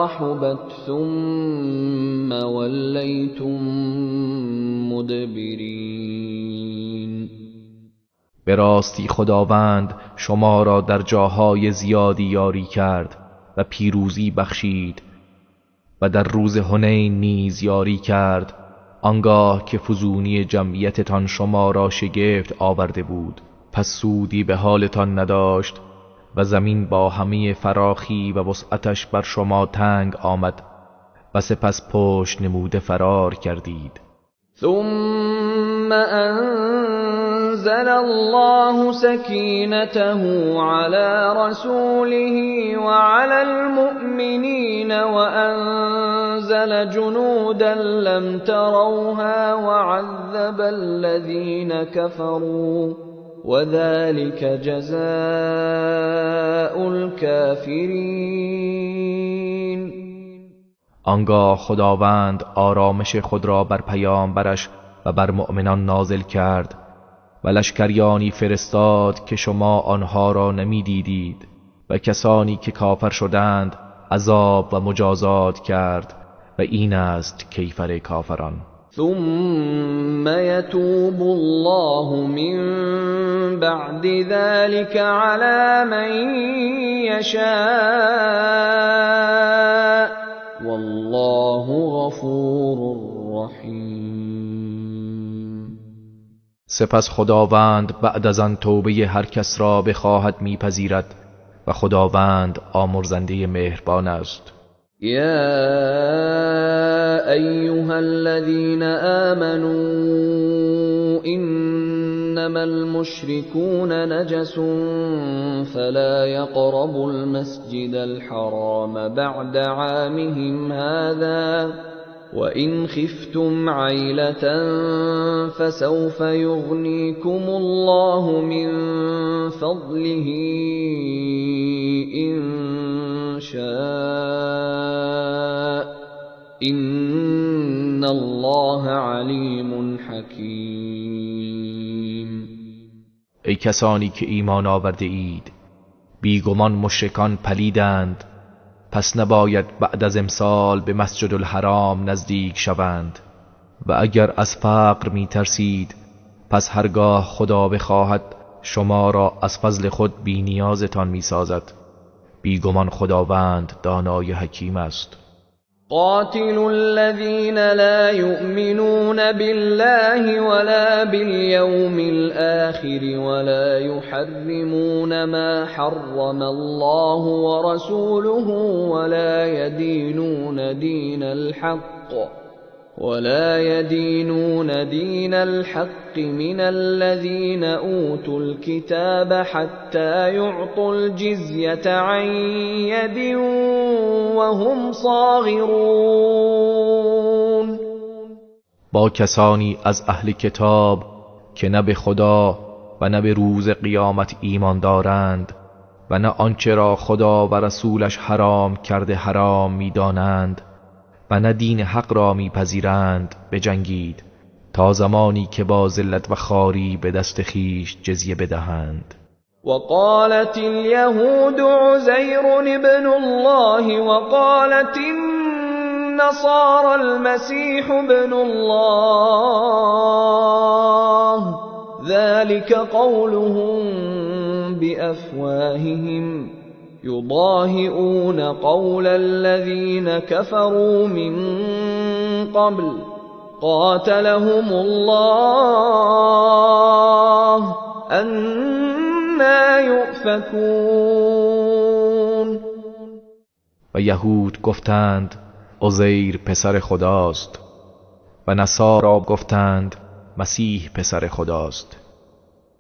رحبت ثم وليتم مدبرين. به راستی خداوند شما را در جاهای زیادی یاری کرد و پیروزی بخشید و در روز حنین نیز یاری کرد، آنگاه که فزونی جمعیتتان شما را شگفت آورده بود، پس سودی به حالتان نداشت و زمین با همه فراخی و وسعتش بر شما تنگ آمد و سپس پشت نموده فرار کردید. ثم أنزل الله سكينته على رسوله وعلى المؤمنين وأنزل جنودا لم تروها وعذب الذين كفروا وذلك جزاء الكافرین. آنگاه خداوند آرامش خود را بر پیامبرش و بر مؤمنان نازل کرد و لشکریانی فرستاد که شما آنها را نمیدیدید و کسانی که کافر شدند عذاب و مجازات کرد و این است کیفر کافران. ثم يتوب الله من بعد ذلك على من يشاء والله غفور رحیم. سپس خداوند بعد از آن توبه هر کس را بخواهد میپذیرد و خداوند آمرزنده مهربان است. يا أيها الذين آمنوا إنما المشركون نجس فلا يقربوا المسجد الحرام بعد عامهم هذا وإن خفتم عيلة فسوف يغنيكم الله من فضله إن شاء إن الله عليم حكيم. ای کسانی که ایمان آورده اید، بیگمان مشرکان پلیدند، پس نباید بعد از امسال به مسجد الحرام نزدیک شوند و اگر از فقر می ترسید پس هرگاه خدا بخواهد شما را از فضل خود بی نیازتان می سازد. بیگمان خداوند دانای حکیم است. قاتلوا الذين لا يؤمنون بالله ولا باليوم الآخر ولا يحرمون ما حرم الله ورسوله ولا يدينون دين الحق من الذين أوتوا الكتاب حتى يعطوا الجزية عن يد وهم صاغرون. با کسانی از اهل کتاب که نه به خدا و نه به روز قیامت ایمان دارند و نه آنچه را خدا و رسولش حرام کرده حرام می‌دانند و نه دین حق را میپذیرند بجنگید تا زمانی که با ذلت و خواری به دست خویش جزیه بدهند. وقالت اليهود عزیر ابن الله وقالت النصارى المسيح ابن الله ذلك قولهم بأفواههم يضاهئون قول الذين كفروا من قبل قاتلهم الله أنى يؤفكون. و یهود گفتند عزیر پسر خداست و نصارا گفتند مسیح پسر خداست.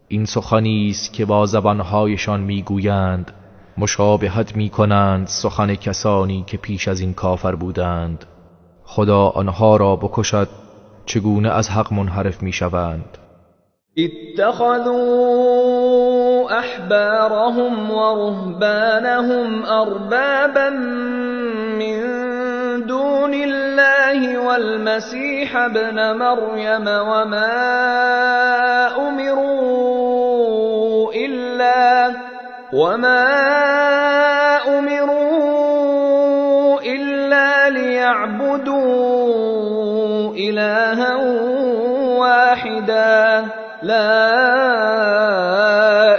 این سخنی است که با زبانهایشان میگویند، مشابهت میکنند سخن کسانی که پیش از این کافر بودند. خدا آنها را بکشد، چگونه از حق منحرف میشوند. اتخذوا احبارهم ورهبانهم اربابا من دون الله والمسيح ابن مريم وما أمروا إلا ليعبدوا إلها واحدا لا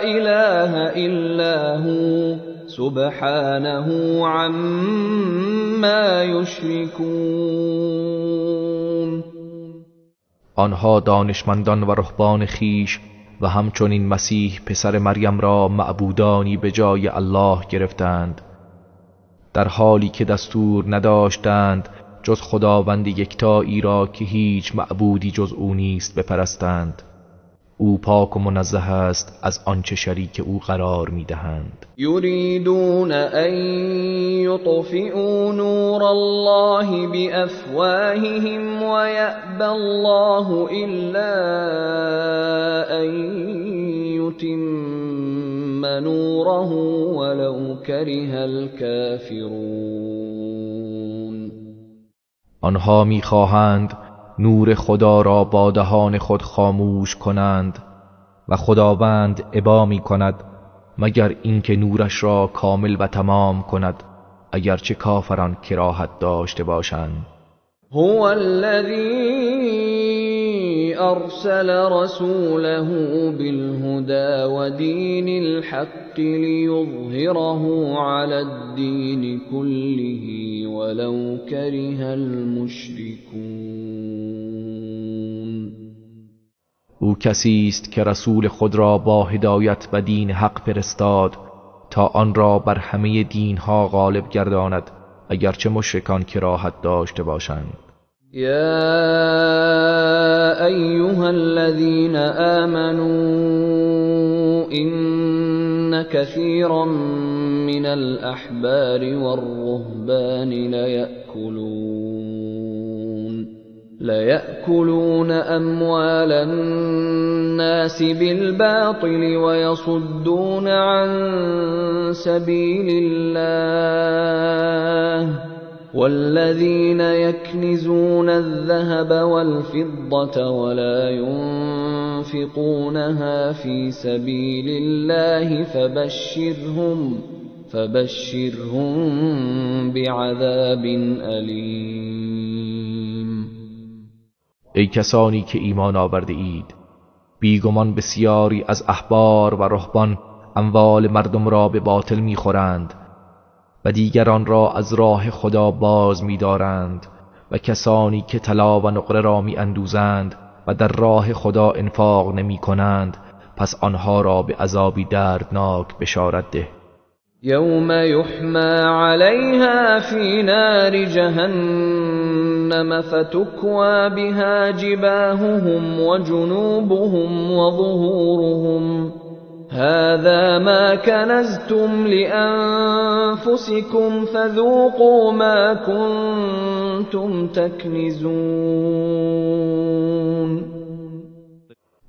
إله إلا هو سبحانه عما يشركون. آنها دانشمندان و رهبان خیش و همچنین مسیح پسر مریم را معبودانی به جای الله گرفتند، در حالی که دستور نداشتند جز خداوند یکتایی را که هیچ معبودی جز او نیست بپرستند. او پاک و منزه است از آنچه شریک او قرار می‌دهند. یریدون ان یطفئوا نور الله بأفواههم ویأبی الله الا ان یتم نوره ولو کره الکافرون. آنها می‌خواهند نور خدا را با دهان خود خاموش کنند و خداوند ابا می کند مگر اینکه نورش را کامل و تمام کند، اگرچه کافران کراهت داشته باشند. هو الذی ارسل رسوله بالهدى ودین الحق لیظهره علی الدین كله ولو کره المشرکون. او کسی است که رسول خود را با هدایت و دین حق فرستاد تا آن را بر همه دینها غالب گرداند، اگرچه مشرکان کراهت داشته باشند. یا ایها الذین آمنوا ان کثیرا من الاحبار والرهبان ليأكلون أموال الناس بالباطل ويصدون عن سبيل الله والذين يكنزون الذهب والفضة ولا ينفقونها في سبيل الله فبشرهم بعذاب أليم. ای کسانی که ایمان آورده اید، بیگمان بسیاری از احبار و رهبان اموال مردم را به باطل میخورند و دیگران را از راه خدا باز می‌دارند و کسانی که طلا و نقره را می‌اندوزند و در راه خدا انفاق نمی‌کنند، پس آنها را به عذابی دردناک بشارت ده. یوم یحمی علیها فی نار جهنم جهنم فتكوى بها جباههم وجنوبهم وظهورهم هذا ما كنزتم لأنفسكم فذوقوا ما كنتم تكنزون.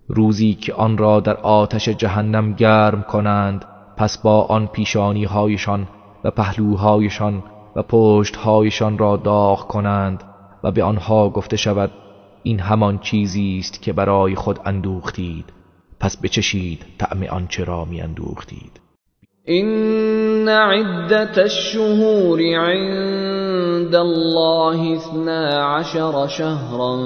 روزی که آن را در آتش جهنم گرم کنند، پس با آن پیشانی هایشان و پهلوهایشان و پشتهایشان را داغ کنند و به آنها گفته شود این همان چیزی است که برای خود اندوختید، پس بچشید طعم آنچه را می اندوختید. إن عدة الشهور عند الله 12 شهرا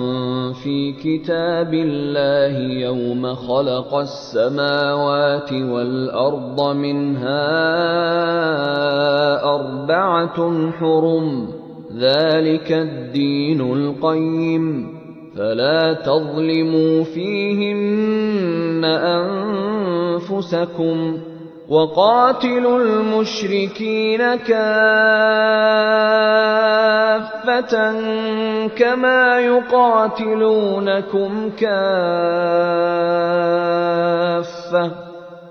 في كتاب الله يوم خلق السماوات والأرض منها 4 حرم ذلك الدين القيم فلا تظلموا فيهن أنفسكم وقاتلوا المشركين كافة كما يقاتلونكم كافة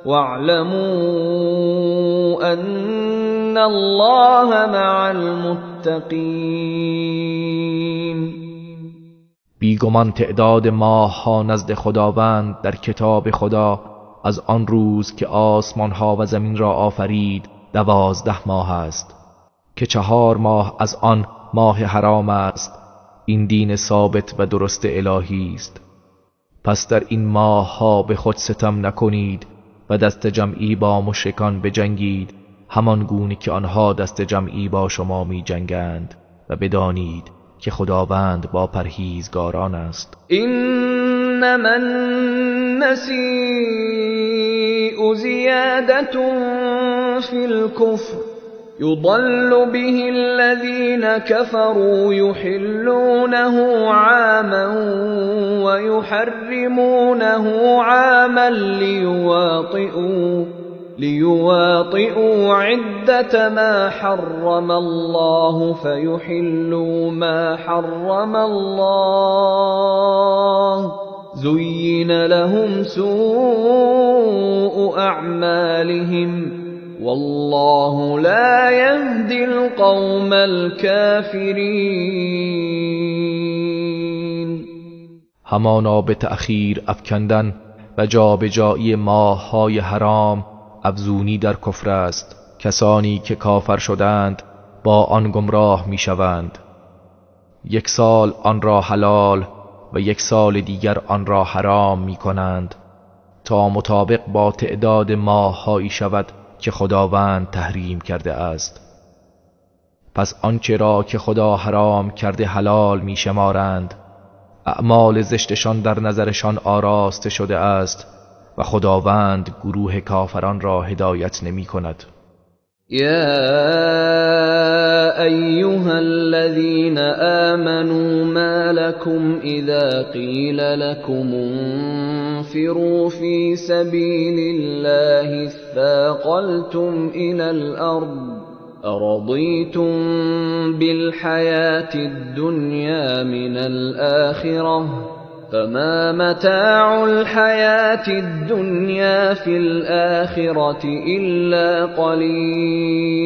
واعلموا أن الله مع المتقين. بیگمان تعداد ماه ها نزد خداوند در کتاب خدا از آن روز که آسمان ها و زمین را آفرید 12 ماه است که 4 ماه از آن ماه حرام است. این دین ثابت و درست الهی است. پس در این ماه ها به خود ستم نکنید و دست جمعی با مشرکان بجنگید، همان گونه که آنها دست جمعی با شما می جنگند، و بدانید که خداوند با پرهیزگاران است. انما النسیء زیادة فی الكفر يضل به الذين كفروا يحلونه عاما ويحرمونه عاما ليواطئوا عدة ما حرم الله فيحلوا ما حرم الله زين لهم سوء أعمالهم والله لا يهدي القوم الكافرين. همانا به تأخیر افکندن و جابجایی ماه‌های حرام افزونی در کفر است. کسانی که کافر شدند با آن گمراه میشوند. 1 سال آن را حلال و 1 سال دیگر آن را حرام میکنند تا مطابق با تعداد ماه‌هایی شود که خداوند تحریم کرده است. پس آنچه را که خدا حرام کرده حلال میشمارند. اعمال زشتشان در نظرشان آراسته شده است و خداوند گروه کافران را هدایت نمی کند. یا ایها الذین آمنوا ما لكم اذا قیل لكم انفروا فی سبیل الله اثاقلتم الى الارض ارضیتم بالحیاة الدنیا من الآخرة فما متاع الحياة الدنيا في الآخرة إلا قلیل.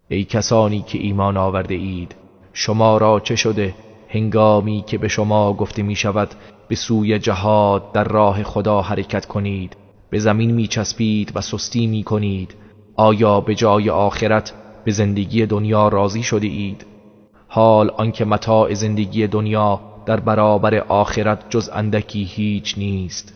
ای کسانی که ایمان آورده اید، شما را چه شده هنگامی که به شما گفته می شود به سوی جهاد در راه خدا حرکت کنید، به زمین می چسبید و سستی می کنید؟ آیا به جای آخرت به زندگی دنیا راضی شده اید؟ حال آنکه متاع زندگی دنیا در برابر آخرت جز اندکی هیچ نیست.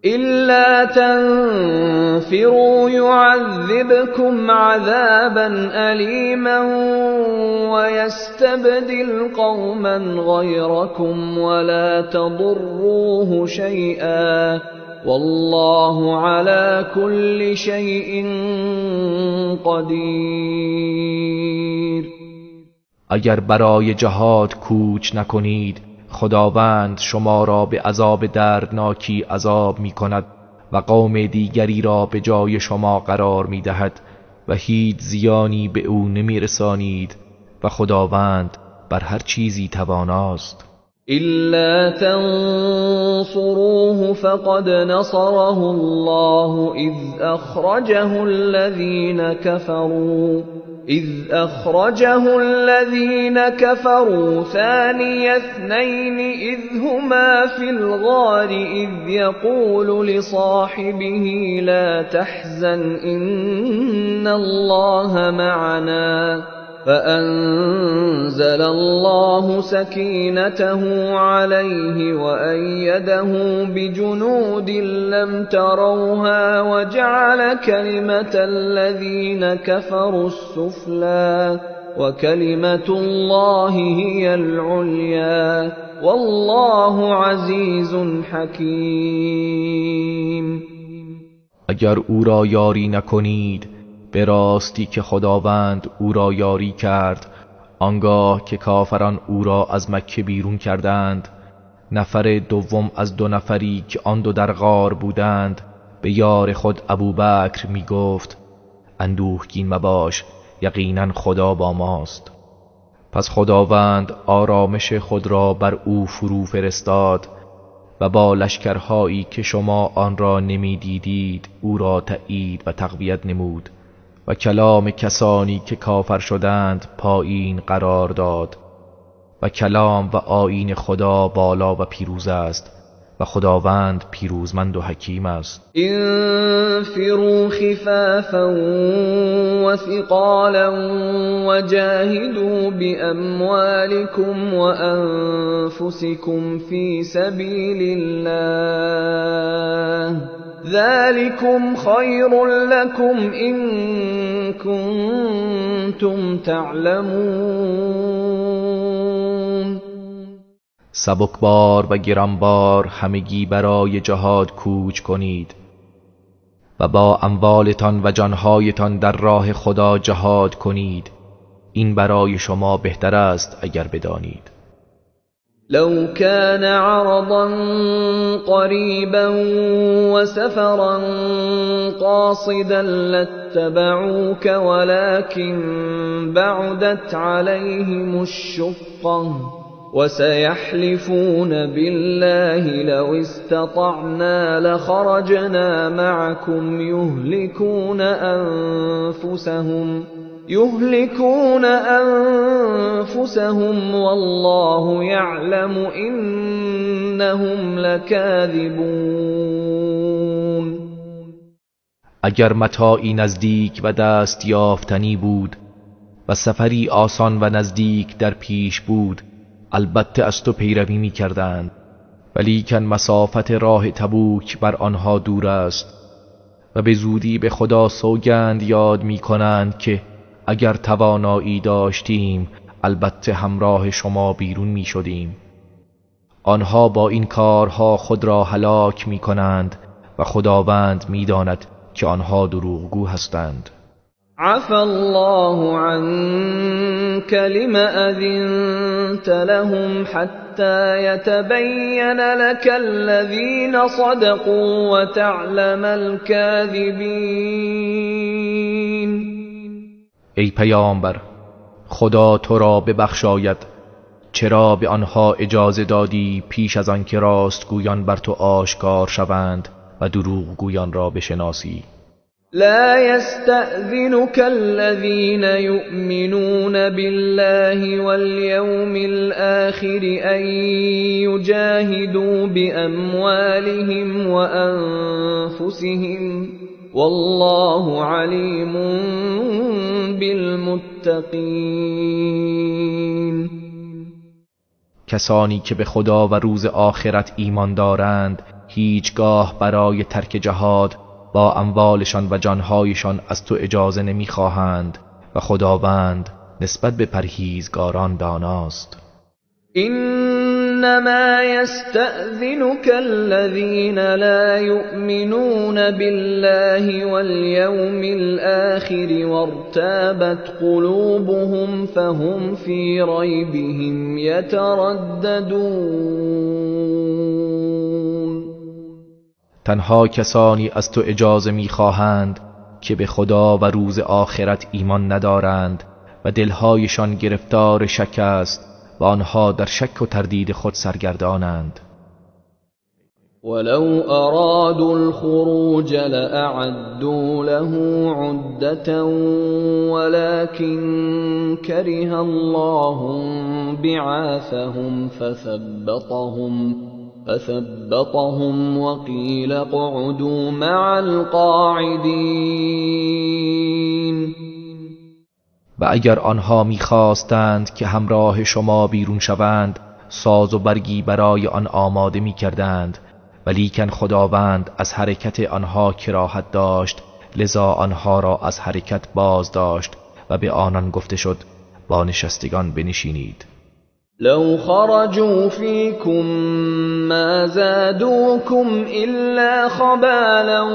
إلا تنفروا يعذبكم عذابا أليما ويستبدل قوما غيركم ولا تضروه شيئا والله على كل شيء قدير. اگر برای جهاد کوچ نکنید، خداوند شما را به عذاب دردناکی عذاب می کند و قوم دیگری را به جای شما قرار می دهد و هیچ زیانی به او نمی رسانید و و خداوند بر هر چیزی تواناست. إلا تنصروه فقد نصره الله إذ أخرجه الذين كفروا ثاني اثنين إذ هما في الغار إذ يقول لصاحبه لا تحزن إن الله معنا فأنزل الله سكينته عليه وأيده بجنود لم تروها وجعل كلمة الذين كفروا السفلى وكلمة الله هي العليا والله عزيز حكيم. اگر او را یاری نکنید به راستی که خداوند او را یاری کرد، آنگاه که کافران او را از مکه بیرون کردند، نفر دوم از دو نفری که آن دو در غار بودند به یار خود ابوبکر می گفت اندوهگین مباش، یقینا خدا با ماست. پس خداوند آرامش خود را بر او فرو فرستاد و با لشکرهایی که شما آن را نمی دیدید او را تأیید و تقویت نمود و کلام کسانی که کافر شدند پایین قرار داد و کلام و آیین خدا بالا و پیروز است و خداوند پیروزمند و حکیم است. انفروا خفافا وثقالا وجاهدوا بأموالكم وأنفسكم في سبيل الله ذلكم خير لكم إن كنتم تعلمون. سبکبار و گرانبار همگی برای جهاد کوچ کنید و با اموالتان و جانهایتان در راه خدا جهاد کنید، این برای شما بهتر است اگر بدانید. لو كان عرضا قريبا وسفرا قاصدا لاتبعوك ولكن بعدت عليهم الشقة وسيحلفون بالله لو استطعنا لخرجنا معكم يهلكون أنفسهم والله يعلم إنهم لكاذبون. اگر متاعی نزدیک و دست یافتنی بود و سفری آسان و نزدیک در پیش بود البته از تو پیروی می کردند، ولیکن مسافت راه تبوک بر آنها دور است و به زودی به خدا سوگند یاد می کنند که اگر توانایی داشتیم البته همراه شما بیرون می شدیم. آنها با این کارها خود را هلاک می کنند و خداوند می داند که آنها دروغگو هستند. عفا الله عنك لم أذنت لهم حتى يتبين لك الذين صدقوا وتعلم الكاذبين. ای پیامبر، خدا تو را ببخشاید، چرا به آنها اجازه دادی پیش از آنکه راستگویان بر تو آشکار شوند و دروغگویان را بشناسی؟ لا يستأذنك الذين يؤمنون بالله واليوم الآخر أن يجاهدوا بأموالهم وأنفسهم والله عليم بالمتقين. کسانی که به خدا و روز آخرت ایمان دارند هیچگاه برای ترک جهاد با اموالشان و جانهایشان از تو اجازه نمیخواهند و خداوند نسبت به پرهیزگاران داناست. انما يستأذنك الذين لا يؤمنون بالله واليوم الآخر وارتابت قلوبهم فهم في ريبهم يترددون. تنها کسانی از تو اجازه میخواهند که به خدا و روز آخرت ایمان ندارند و دلهایشان گرفتار شک است و آنها در شک و تردید خود سرگردانند. ولو أرادوا الخروج لأعدوا له عدة ولكن كره الله بعاثهم فثبطهم وقيل اقعدوا مع القاعدين. و اگر آنها می‌خواستند که همراه شما بیرون شوند، ساز و برگی برای آن آماده می‌کردند، ولیکن خداوند از حرکت آنها کراهت داشت، لذا آنها را از حرکت باز داشت و به آنان گفته شد با نشستگان بنشینید. لو خرجوا فیکم ما زادوکم الا خبالا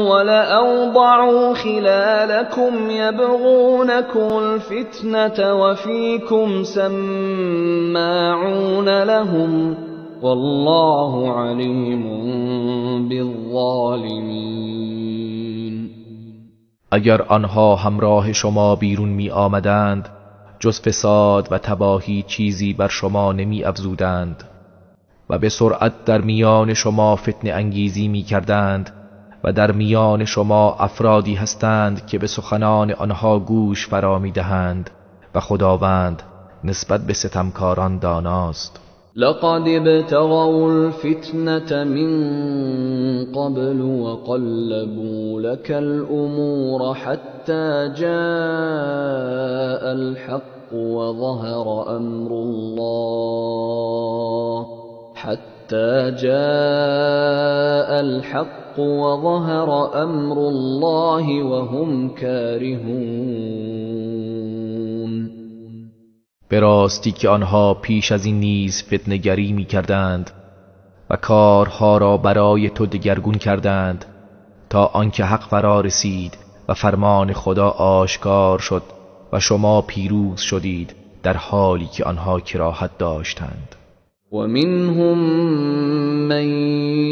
ولأوضعوا خلالکم یبغونکم الفتنة وفیکم سماعون لهم والله علیم بالظالمین. اگر آنها همراه شما بیرون می آمدند، جز فساد و تباهی چیزی بر شما نمی افزودند و به سرعت در میان شما فتنه انگیزی می کردند و در میان شما افرادی هستند که به سخنان آنها گوش فرا می دهند و خداوند نسبت به ستمکاران داناست. لقد ابتغوا الفتنة من قبل وقلبوا لك الأمور حتى جاء الحق وظهر أمر الله حتى جاء الحق وظهر أمر الله وهم كارهون. به راستی که آنها پیش از این نیز فتنه‌گری می‌کردند و کارها را برای تو دگرگون کردند تا آنکه حق فرا رسید و فرمان خدا آشکار شد و شما پیروز شدید در حالی که آنها کراهت داشتند. و منهم من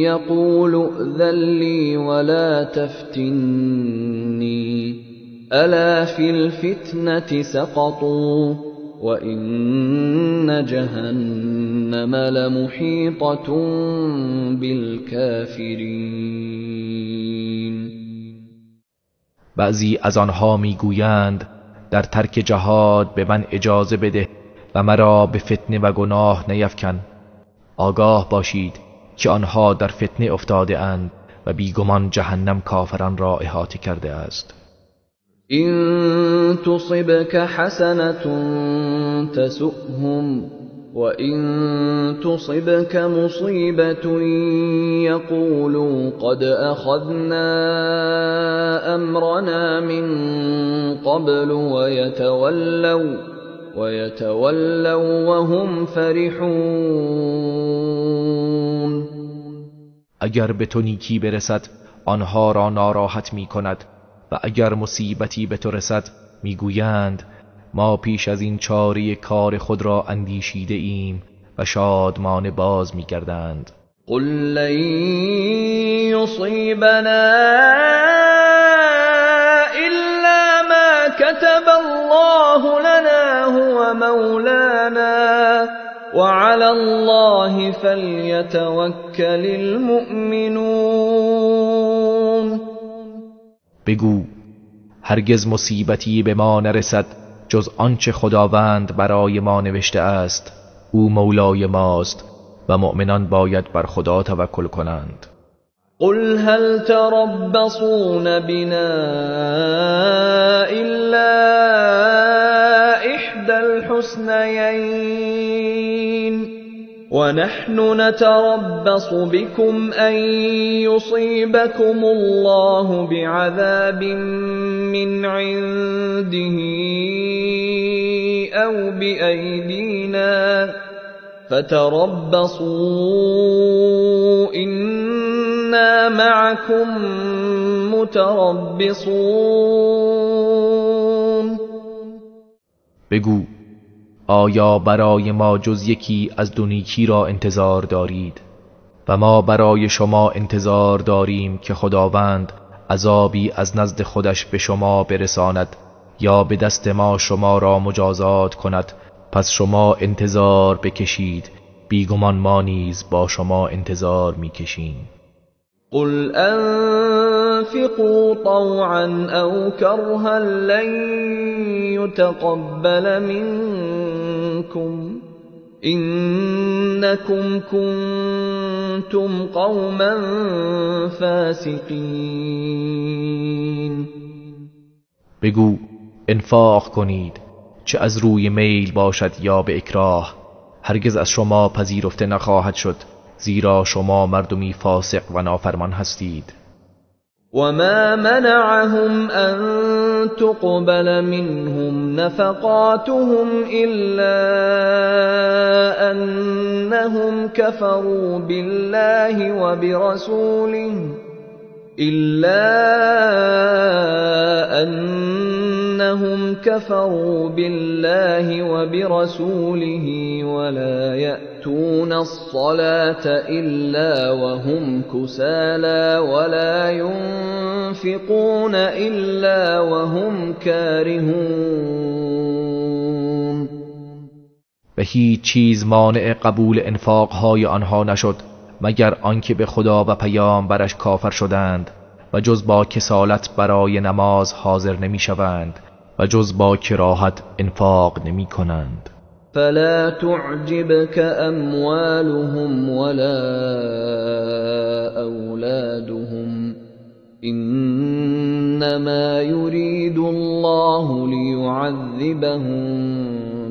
یقول ائذن لی ولا تفتنی الا فی الفتنة سقطوا وَإِنَّ جَهَنَّمَ لَمُحِيطَةٌ بِالْكَافِرِينَ. بعضی از آنها میگویند در ترک جهاد به من اجازه بده و مرا به فتنه و گناه نیفکن. آگاه باشید که آنها در فتنه افتاده اند و بیگمان جهنم کافران را احاطه کرده است. إن تصبك حسنة تسؤهم وإن تصبك مصيبة يقولوا قد أخذنا أمرنا من قبل ويتولوا وهم فرحون. اگر به تو نیکی برسد آنها را ناراحت می کند و اگر مصیبتی به تو رسد میگویند ما پیش از این چاره کار خود را اندیشیده ایم و شادمانه باز میگردند. قل لن یصیبنا الا ما كتب الله لنا هو مولانا وعلى الله فلیتوکل المؤمنون. بگو هرگز مصیبتی به ما نرسد جز آنچه خداوند برای ما نوشته است. او مولای ماست و مؤمنان باید بر خدا توکل کنند. قل هل تربصون بنا الا احدى الحسنيين ونحن نتربص بكم أن يصيبكم الله بعذاب من عنده أو بأيدينا فتربصوا إنا معكم متربصون. بگو آیا برای ما جز یکی از دو نیکی را انتظار دارید و ما برای شما انتظار داریم که خداوند عذابی از نزد خودش به شما برساند یا به دست ما شما را مجازات کند، پس شما انتظار بکشید، بیگمان ما نیز با شما انتظار میکشیم. قل انفقوا طوعا او کرها لن يتقبل منكم انكم كنتم قوما فاسقین. بگو انفاق کنید، چه از روی میل باشد یا به اکراه، هرگز از شما پذیرفته نخواهد شد، زیرا شما مردمی فاسق و نافرمان هستید. و ما منعهم ان تقبل منهم نفقاتهم الا انهم كفروا بالله وبرسوله إلا أنهم كفروا بالله وبرسوله ولا يأتون الصلاة إلا وهم كسالى ولا ينفقون إلا وهم كارهون. و هیچ چیز مانع قبول انفاقهای آنها نشد مگر آنکه به خدا و پیامبرش کافر شدند و جز با کسالت برای نماز حاضر نمی شوند و جز با کراهت انفاق نمی کنند. فلا تعجبك اموالهم ولا اولادهم انما يريد الله ليعذبهم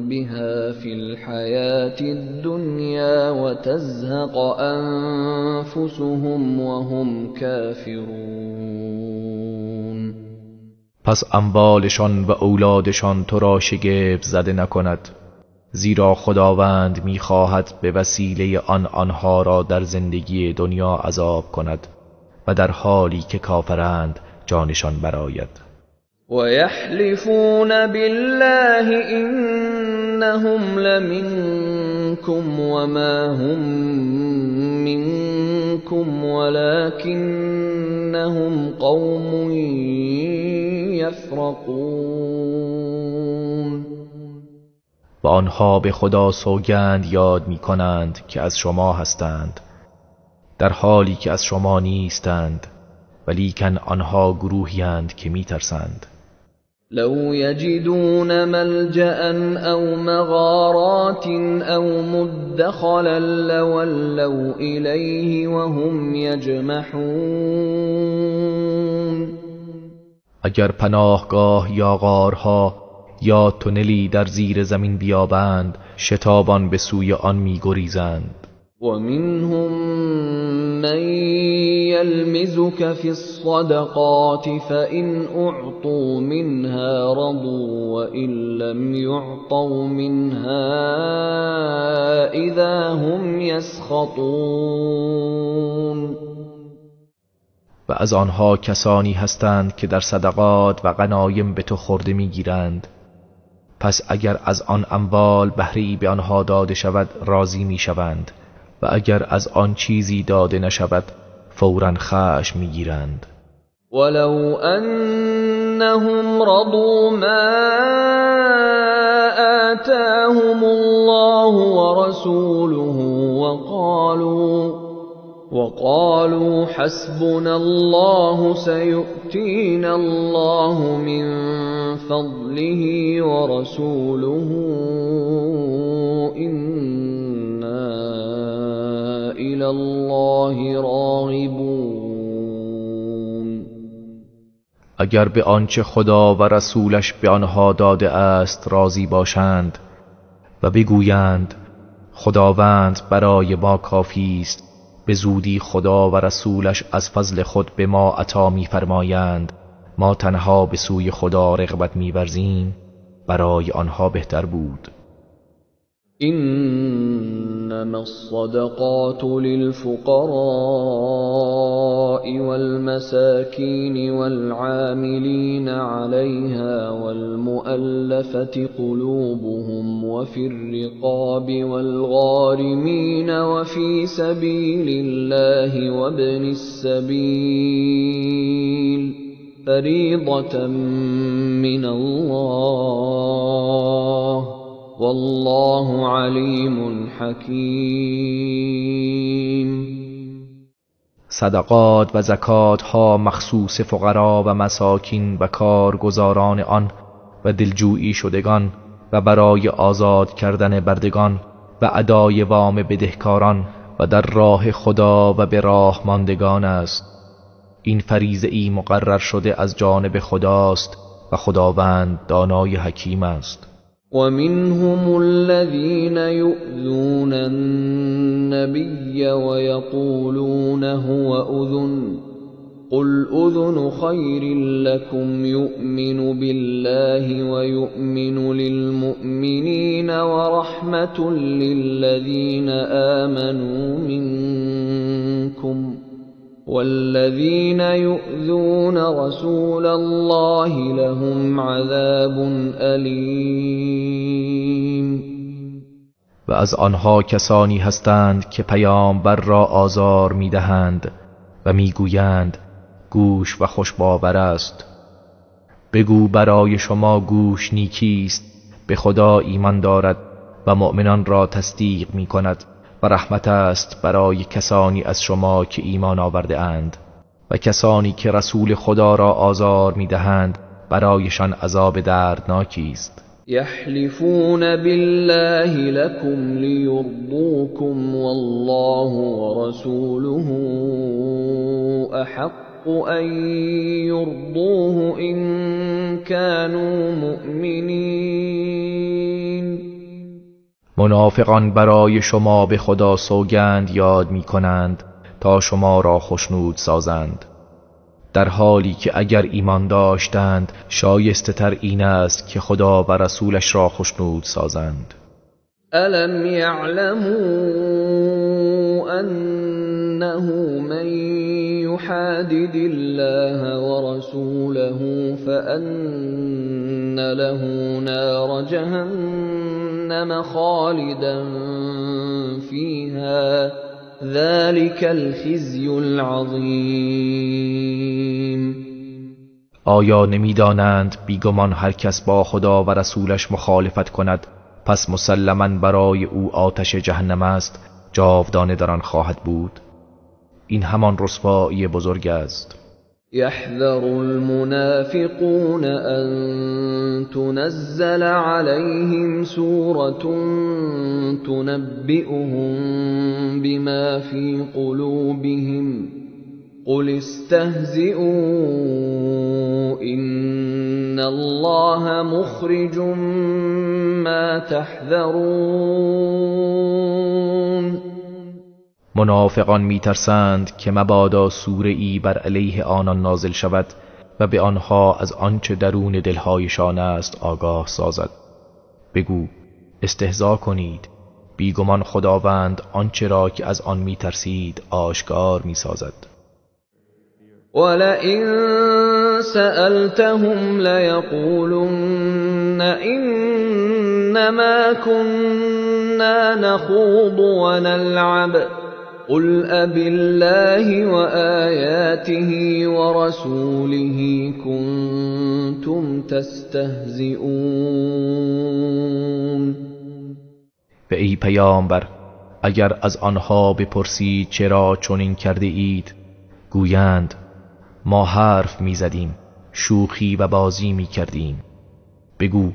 بها في الحياة الدنيا وتزهق أنفسهم وهم كافرون. پس اموالشان و اولادشان تو را شگفت زده نکند، زیرا خداوند می‌خواهد به وسیله آن آنها را در زندگی دنیا عذاب کند و در حالی که کافرند جانشان برآید. ويحلفون بالله إنهم لمنكم وما هم منكم ولكنهم قوم يفرقون. و آنها به خدا سوگند یاد می کنند که از شما هستند، در حالی که از شما نیستند، ولیکن آنها گروهی اند که میترسند. لو یجدون ملجأ او مغارات او مدخلا لولوا الیه وهم یجمحون. اگر پناهگاه یا غارها یا تونلی در زیر زمین بیابند، شتابان به سوی آن میگریزند. ومنهم من يلمزك في الصدقات فإن أعطوا منها رضوا وإن لم يعطوا منها إذا هم يسخطون. و از آنها کسانی هستند که در صدقات و غنایم به تو خورده میگیرند، پس اگر از آن اموال بهره‌ای به آنها داده شود راضی میشوند و اگر از آن چیزی داده نشود فوراً خشم میگیرند. ولو انهم رضوا ما آتاهم الله ورسوله وقالوا حسبنا الله سيؤتينا الله من فضله ورسوله إنا إلى الله راغبون. اگر به آنچه خدا و رسولش به آنها داده است راضی باشند و بگویند خداوند برای ما کافی است، به زودی خدا و رسولش از فضل خود به ما عطا می‌فرمایند، ما تنها به سوی خدا رغبت می‌ورزیم، برای آنها بهتر بود. انما الصدقات للفقراء والمساكين والعاملين عليها والمؤلفة قلوبهم وفي الرقاب والغارمين وفي سبيل الله وابن السبيل فریضة من الله والله علیم حکیم. صدقات و زکات ها مخصوص فقرا و مساکین و کارگزاران آن و دلجویی شدگان و برای آزاد کردن بردگان و ادای وام بدهکاران و در راه خدا و به راه ماندگان است. این فریضه ای مقرر شده از جانب خداست و خداوند دانای حکیم است. ومنهم الذين يؤذون النبي ويقولون هو أذن قل أذن خير لكم يؤمن بالله ويؤمن للمؤمنين ورحمة للذين آمنوا منكم والذين يؤذون رسول الله لهم عذاب أليم. و از آنها کسانی هستند که پیامبر را آزار می‌دهند و می‌گویند گوش و خوش باور است. بگو برای شما گوش نیکی است، به خدا ایمان دارد و مؤمنان را تصدیق می‌کند و رحمت است برای کسانی از شما که ایمان آورده اند. و کسانی که رسول خدا را آزار می‌دهند برایشان عذاب دردناکی است. یحلفون بالله لكم لیرضوکم والله ورسوله احق ان یرضوه ان كانوا مؤمنین. منافقان برای شما به خدا سوگند یاد می کنند تا شما را خوشنود سازند، در حالی که اگر ایمان داشتند شایسته تر این است که خدا و رسولش را خوشنود سازند. الم یعلموا انه من یحادد الله ورسوله فان له نار جهنم خالدا فیها ذلك الخزی العظیم. آیا نمیدانند بیگمان هر کس با خدا و رسولش مخالفت کند پس مسلما برای او آتش جهنم است، جاودانه در آن خواهد بود؟ این همان رسوایی بزرگ است. يحذر المنافقون أن تنزل عليهم سورة تنبئهم بما في قلوبهم قل استهزئوا إن الله مخرج ما تحذرون. منافقان میترسند که مبادا سوره ای بر علیه آنان نازل شود و به آنها از آنچه درون دلهایشان است آگاه سازد. بگو استهزا کنید، بیگمان خداوند آنچه را که از آن میترسید آشکار میسازد. ولئن سألتهم ليقولن إنما كنا نخوض ونلعب قل أبالله وآياته ورسوله كنتم تستهزئون. به ای پیامبر اگر از آنها بپرسی چرا چنین کرده اید، گویند ما حرف میزدیم، شوخی و بازی میکردیم. بگو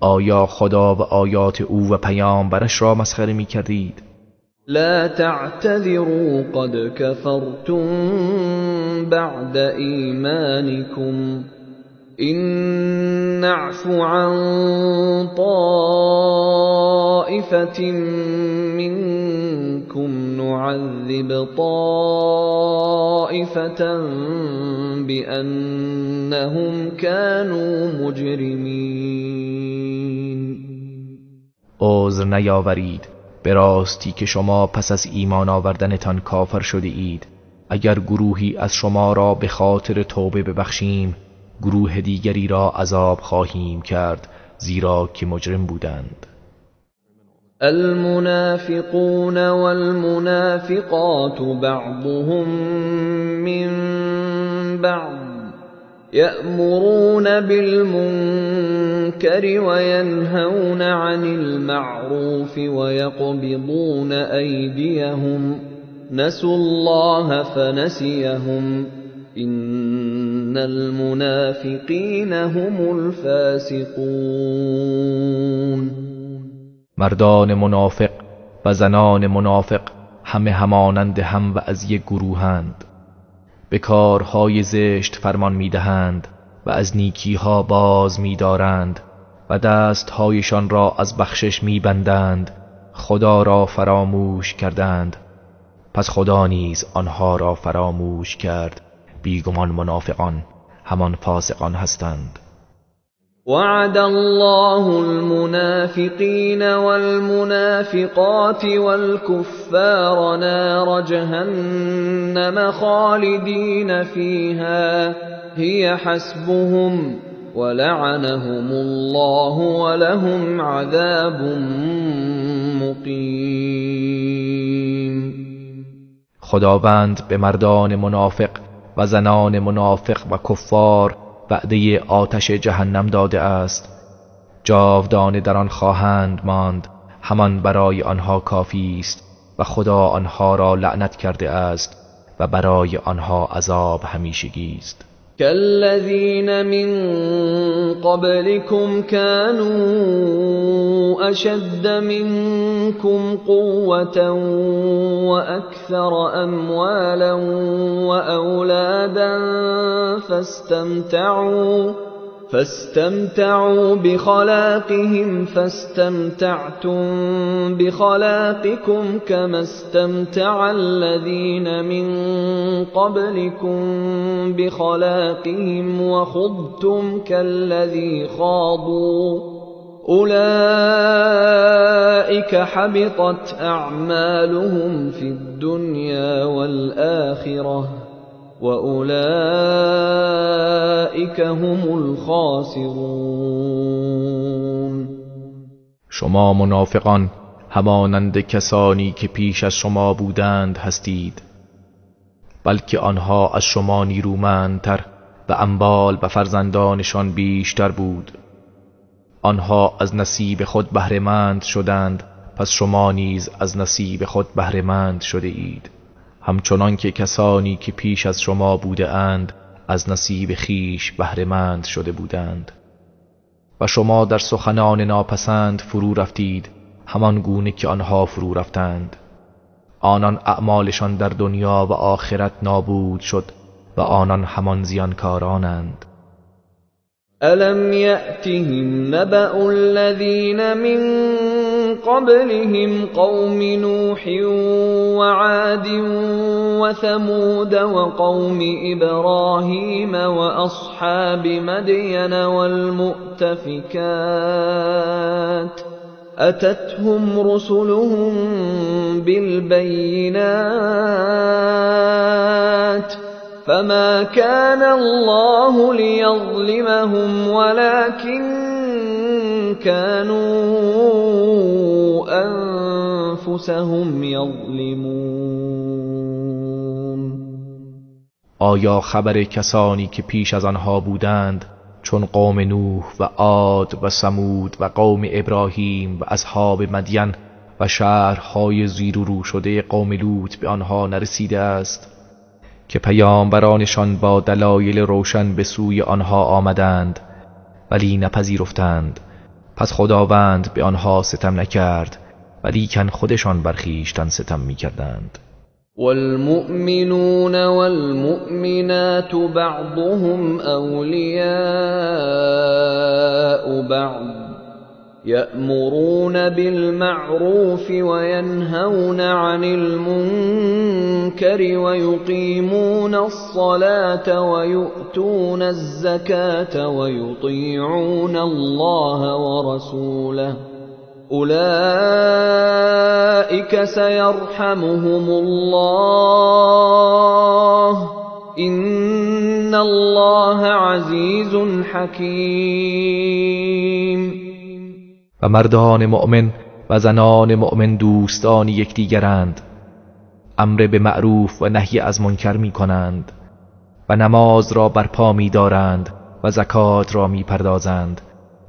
آیا خدا و آیات او و پیامبرش را مسخره میکردید؟ لا تعتذروا قد كفرتم بعد ایمانكم إن نعف عن طائفة منكم نعذب طائفة بأنهم كانوا مجرمين. عذر نیاورید، به راستی که شما پس از ایمان آوردنتان کافر شده اید. اگر گروهی از شما را به خاطر توبه ببخشیم، گروه دیگری را عذاب خواهیم کرد، زیرا که مجرم بودند. المنافقون والمنافقات بعضهم من بعض يأمرون بالمنكر وينهون عن المعروف ويقبضون أيديهم نسوا الله فنسيهم إن المنافقين هم الفاسقون. مردان منافق و زنان منافق همه همانند هم و از یک گروهند. به کارهای زشت فرمان میدهند و از نیکیها باز میدارند و دستهایشان را از بخشش میبندند. خدا را فراموش کردند، پس خدا نیز آنها را فراموش کرد. بیگمان منافقان همان فاسقان هستند. وعد الله المنافقين والمنافقات والكفار نار جهنم خالدين فيها هي حسبهم ولعنهم الله ولهم عذاب مقیم. خداوند به مردان منافق و زنان منافق و کفار وعده آتش جهنم داده است. جاودانه در آن خواهند ماند، همان برای آنها کافی است و خدا آنها را لعنت کرده است و برای آنها عذاب همیشگی است. كالذين من قبلكم كانوا أشد منكم قوة وأكثر أموالا وأولادا فاستمتعوا بخلاقهم فاستمتعتم بخلاقكم كما استمتع الذين من قبلكم بخلاقهم وخضتم كالذي خاضوا أولئك حبطت أعمالهم في الدنيا والآخرة وأولئك هم الخاسرون. شما منافقان همانند کسانی که پیش از شما بودند هستید، بلکه آنها از شما نیرومندتر و اموال و فرزندانشان بیشتر بود. آنها از نصیب خود بهره‌مند شدند، پس شما نیز از نصیب خود بهره‌مند شده اید، همچنان که کسانی که پیش از شما بوده اند از نصیب خیش بهره‌مند شده بودند. و شما در سخنان ناپسند فرو رفتید، همان گونه که آنها فرو رفتند. آنان اعمالشان در دنیا و آخرت نابود شد و آنان همان زیانکارانند. ألم يأتهم نبأ الذين من قبلهم قوم نوح وعاد وثمود وقوم إبراهيم وأصحاب مدين والمؤتفكات أتتهم رسلهم بالبينات فما كان الله ليظلمهم ولكن كانوا أنفسهم يظلمون. آیا خبر کسانی که پیش از آنها بودند چون قوم نوح و عاد و ثمود و قوم ابراهیم و اصحاب مدین و شهرهای زیر و رو شده قوم لوط به آنها نرسیده است که پیامبرانشان با دلایل روشن به سوی آنها آمدند ولی نپذیرفتند؟ پس خداوند به آنها ستم نکرد ولیکن خودشان بر خویشتن ستم میکردند. والمؤمنون والمؤمنات بعضهم أولياء بعض يأمرون بالمعروف وينهون عن المنكر ويقيمون الصلاة ويؤتون الزكاة ويطيعون الله ورسوله أولئك سيرحمهم الله إن الله عزيز حكيم. و مردان مؤمن و زنان مؤمن دوستان یکدیگرند، امر به معروف و نهی از منکر می کنند و نماز را برپا می‌دارند و زکات را می‌پردازند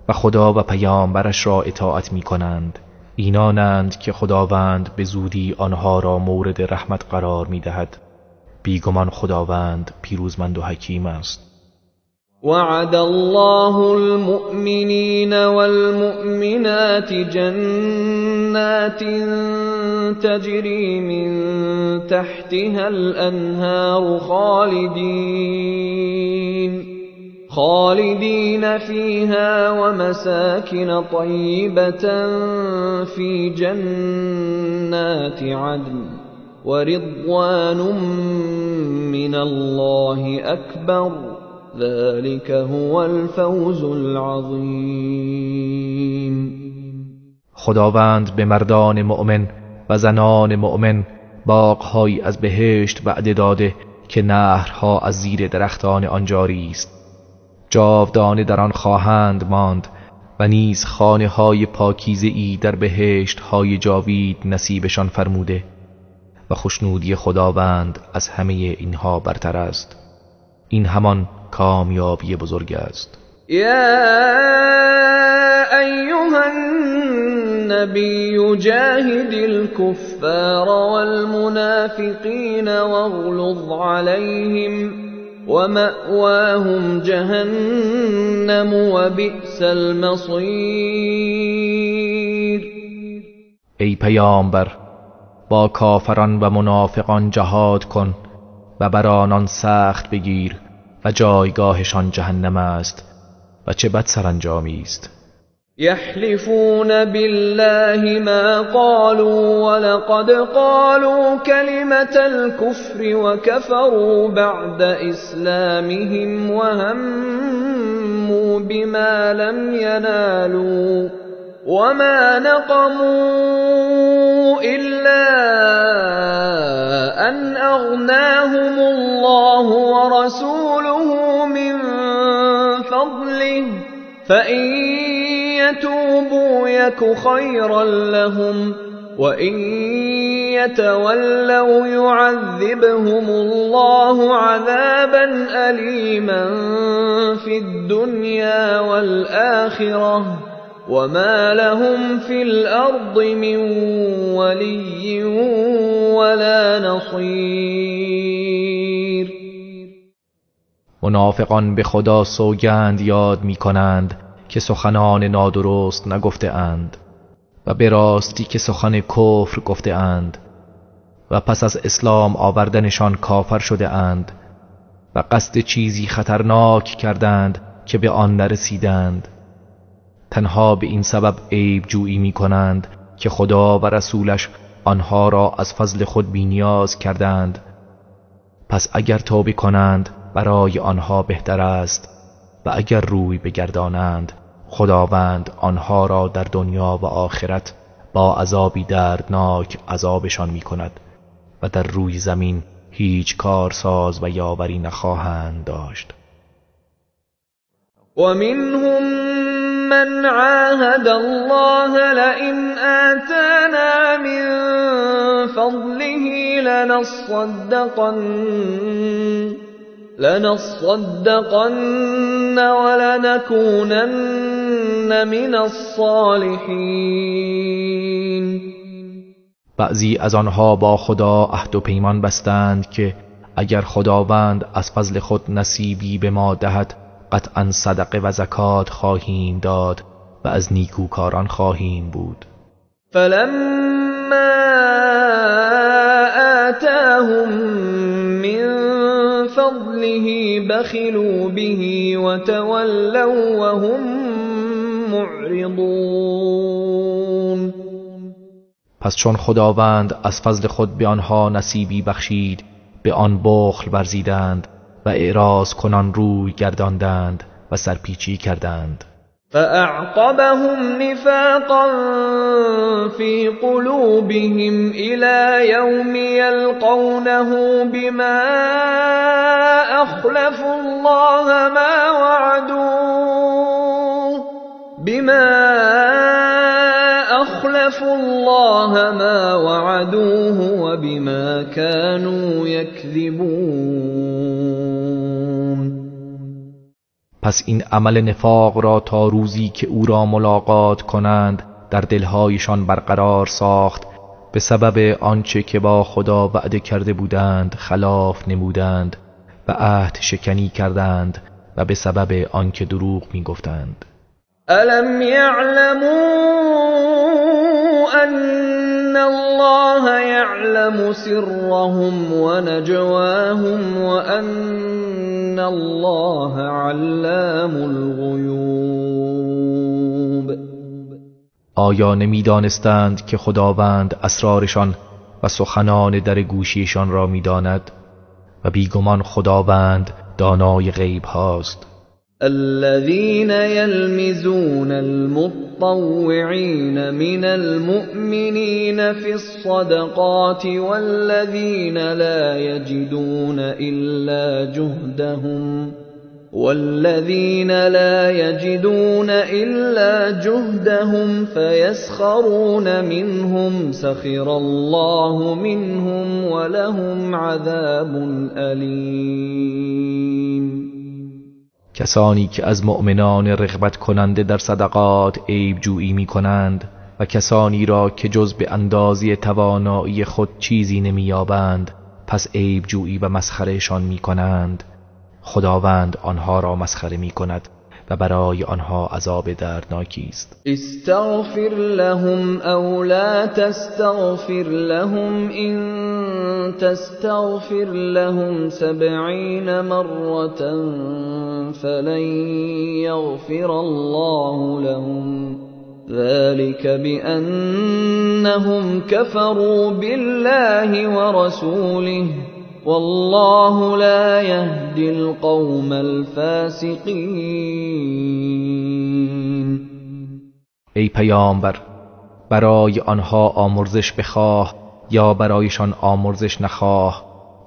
و خدا و پیامبرش را اطاعت می‌کنند، اینانند که خداوند به زودی آنها را مورد رحمت قرار می‌دهد. بیگمان خداوند پیروزمند و حکیم است. وعد الله المؤمنین والمؤمنات جنات تجری من تحتها الانهار خالدین فیها ومساکن طیبة فی جنات عدن ورضوان من الله اکبر ذلك هو الفوز العظیم. خداوند به مردان مؤمن و زنان مؤمن باغ‌هایی از بهشت وعده داده که نهرها از زیر درختان آن جاری است، جاودانه در آن خواهند ماند و نیز خانه‌های پاکیزه‌ای در بهشت‌های جاوید نصیبشان فرموده و خوشنودی خداوند از همه اینها برتر است. این همان کامیابی بزرگ است. یا ایها النبی جاهد الكفار والمنافقین واغلظ علیهم ومأواهم جهنم وبئس المصیر. ای پیامبر، با کافران و منافقان جهاد کن و بر آنان سخت بگیر و جایگاهشان جهنم است و چه بد سرانجامی است. یحلفون بالله ما قالوا ولقد قالوا كلمة الكفر وكفروا بعد إسلامهم وهموا بما لم ينالوا وما نقموا إلا أن أغناهم الله ورسوله من فضله فإن يتوبوا يك خيرا لهم وإن يتولوا يعذبهم الله عذابا أليما في الدنيا والآخرة وما لهم في الأرض من ولي ولا نصير. منافقان به خدا سوگند یاد می کنند که سخنان نادرست نگفته اند و به راستی که سخن کفر گفته اند و پس از اسلام آوردنشان کافر شده اند و قصد چیزی خطرناک کردند که به آن نرسیدند. تنها به این سبب عیب جویی می کنند که خدا و رسولش آنها را از فضل خود بی نیاز کردند. پس اگر توبه کنند برای آنها بهتر است و اگر روی بگردانند خداوند آنها را در دنیا و آخرت با عذابی دردناک عذابشان می کند و در روی زمین هیچ کارساز و یاوری نخواهند داشت. ومنهم من عاهد الله لئن آتانا من فضله لنصدقن ولنكونن من الصالحین. بعضی از آنها با خدا عهد و پیمان بستند که اگر خداوند از فضل خود نصیبی به ما دهد قطعا صدقه و زکات خواهیم داد و از نیکوکاران خواهیم بود. فلما آتاهم من فضله بخلوا به وتولوا وهم معرضون. پس چون خداوند از فضل خود به آنها نصیبی بخشید به آن بخل ورزیدند و اعراض کنان روی گرداندند و سرپیچی کردند. فأعقبهم نفاقا في قلوبهم إلى يوم يلقونه بما أخلفوا الله ما وعدوه بما أخلفوا الله ما وعدوه وبما كانوا يكذبون. پس این عمل نفاق را تا روزی که او را ملاقات کنند در دلهایشان برقرار ساخت، به سبب آنچه که با خدا وعده کرده بودند خلاف نمودند و عهد شکنی کردند و به سبب آنکه دروغ میگفتند. الم یعلموا ان الله یعلم سرهم ونجواهم وان الله علام الغیوب. آیا نمیدانستند که خداوند اسرارشان و سخنان در گوشیشان را میداند و بیگمان خداوند دانای غیب هاست. الذين يلمزون المطوعين من المؤمنين في الصدقات والذين لا يجدون إلا جهدهم فيسخرون منهم سخر الله منهم ولهم عذاب أليم. کسانی که از مؤمنان رغبت کننده در صدقات عیب جویی می کنند و کسانی را که جز به اندازه توانایی خود چیزی نمی یابند پس عیب جویی و مسخرهشان می کنند، خداوند آنها را مسخره می کند و برای آنها عذاب دردناکی است. استغفر لهم او لا تستغفر لهم ان تستغفر لهم 70 مرة فلن یغفر الله لهم ذلك بأنهم كفروا بالله ورسوله والله لا يهدي القوم الفاسقین. ای پیامبر، برای آنها آمرزش بخواه یا برایشان آمرزش نخواه،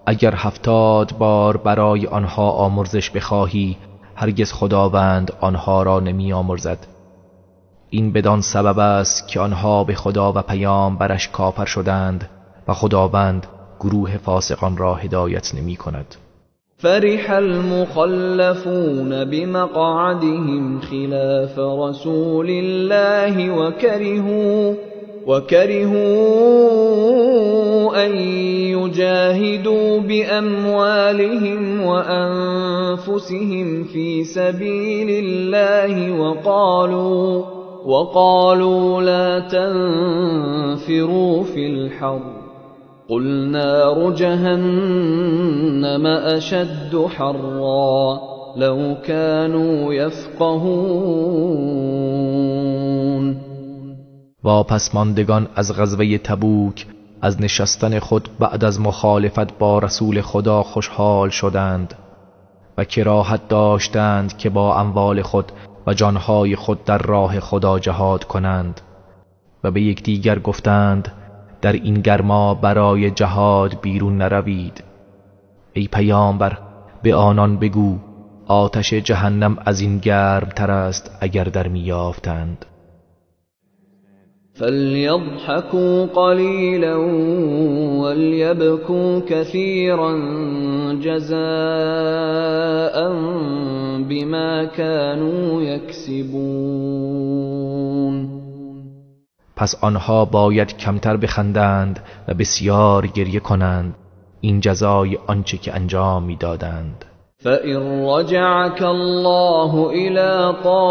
اگر 70 بار برای آنها آمرزش بخواهی هرگز خداوند آنها را نمی آمرزد. این بدان سبب است که آنها به خدا و پیامبرش کافر شدند و خداوند گروه فاسقان را هدایت نمی کند. فرح المخلفون بمقعدهم خلاف رسول الله وكرهوا أن يجاهدوا بأموالهم وأنفسهم في سبيل الله وقالوا لا تنفروا في الحر قل نار جهنم أشد حرا لو كانوا يفقهون. واپسماندگان از غزوه تبوک از نشستن خود بعد از مخالفت با رسول خدا خوشحال شدند و کراهت داشتند که با اموال خود و جانهای خود در راه خدا جهاد کنند و به یکدیگر گفتند در این گرما برای جهاد بیرون نروید. ای پیامبر، به آنان بگو آتش جهنم از این گرمتر است اگر در میافتند. فلیضحکوا قلیلا ولیبکوا کثیرا جزاء بما كانوا یکسبون. پس آنها باید کمتر بخندند و بسیار گریه کنند، این جزای آنچه که انجام میدادند. فَإِنْ رَجَعَكَ اللَّهُ إِلَى طَائِفَةٍ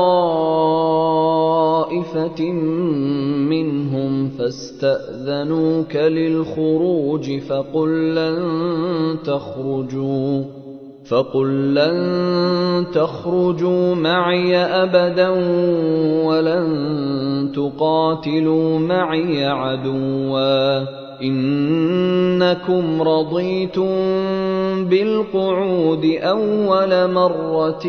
مِّنْهُمْ فَاسْتَأْذَنُوكَ لِلْخُرُوجِ فَقُلْ لَنْ تَخْرُجُوا مَعِيَ أَبَدًا وَلَنْ تُقَاتِلُوا مَعِيَ عَدُوًّا إِنَّكُمْ رَضِيتُمْ بِالْقُعُودِ أَوَّلَ مَرَّةٍ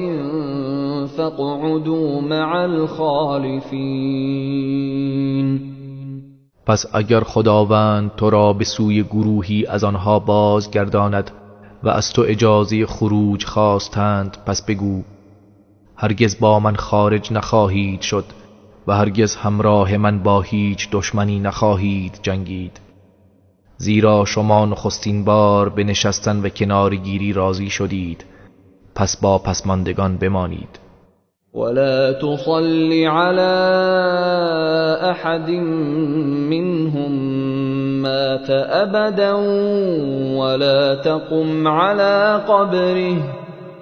فَاقْعُدُوا مَعَ الْخَالِفِينَ. پس اگر خداوند تو را به سوی گروهی از آنها بازگرداند و از تو اجازه خروج خواستند، پس بگو هرگز با من خارج نخواهید شد و هرگز همراه من با هیچ دشمنی نخواهید جنگید، زیرا شما نخستین بار به نشستن و کنارگیری راضی شدید، پس با پسماندگان بمانید. ولا تصل على أحد منهم مات أبدا ولا تقم على قبره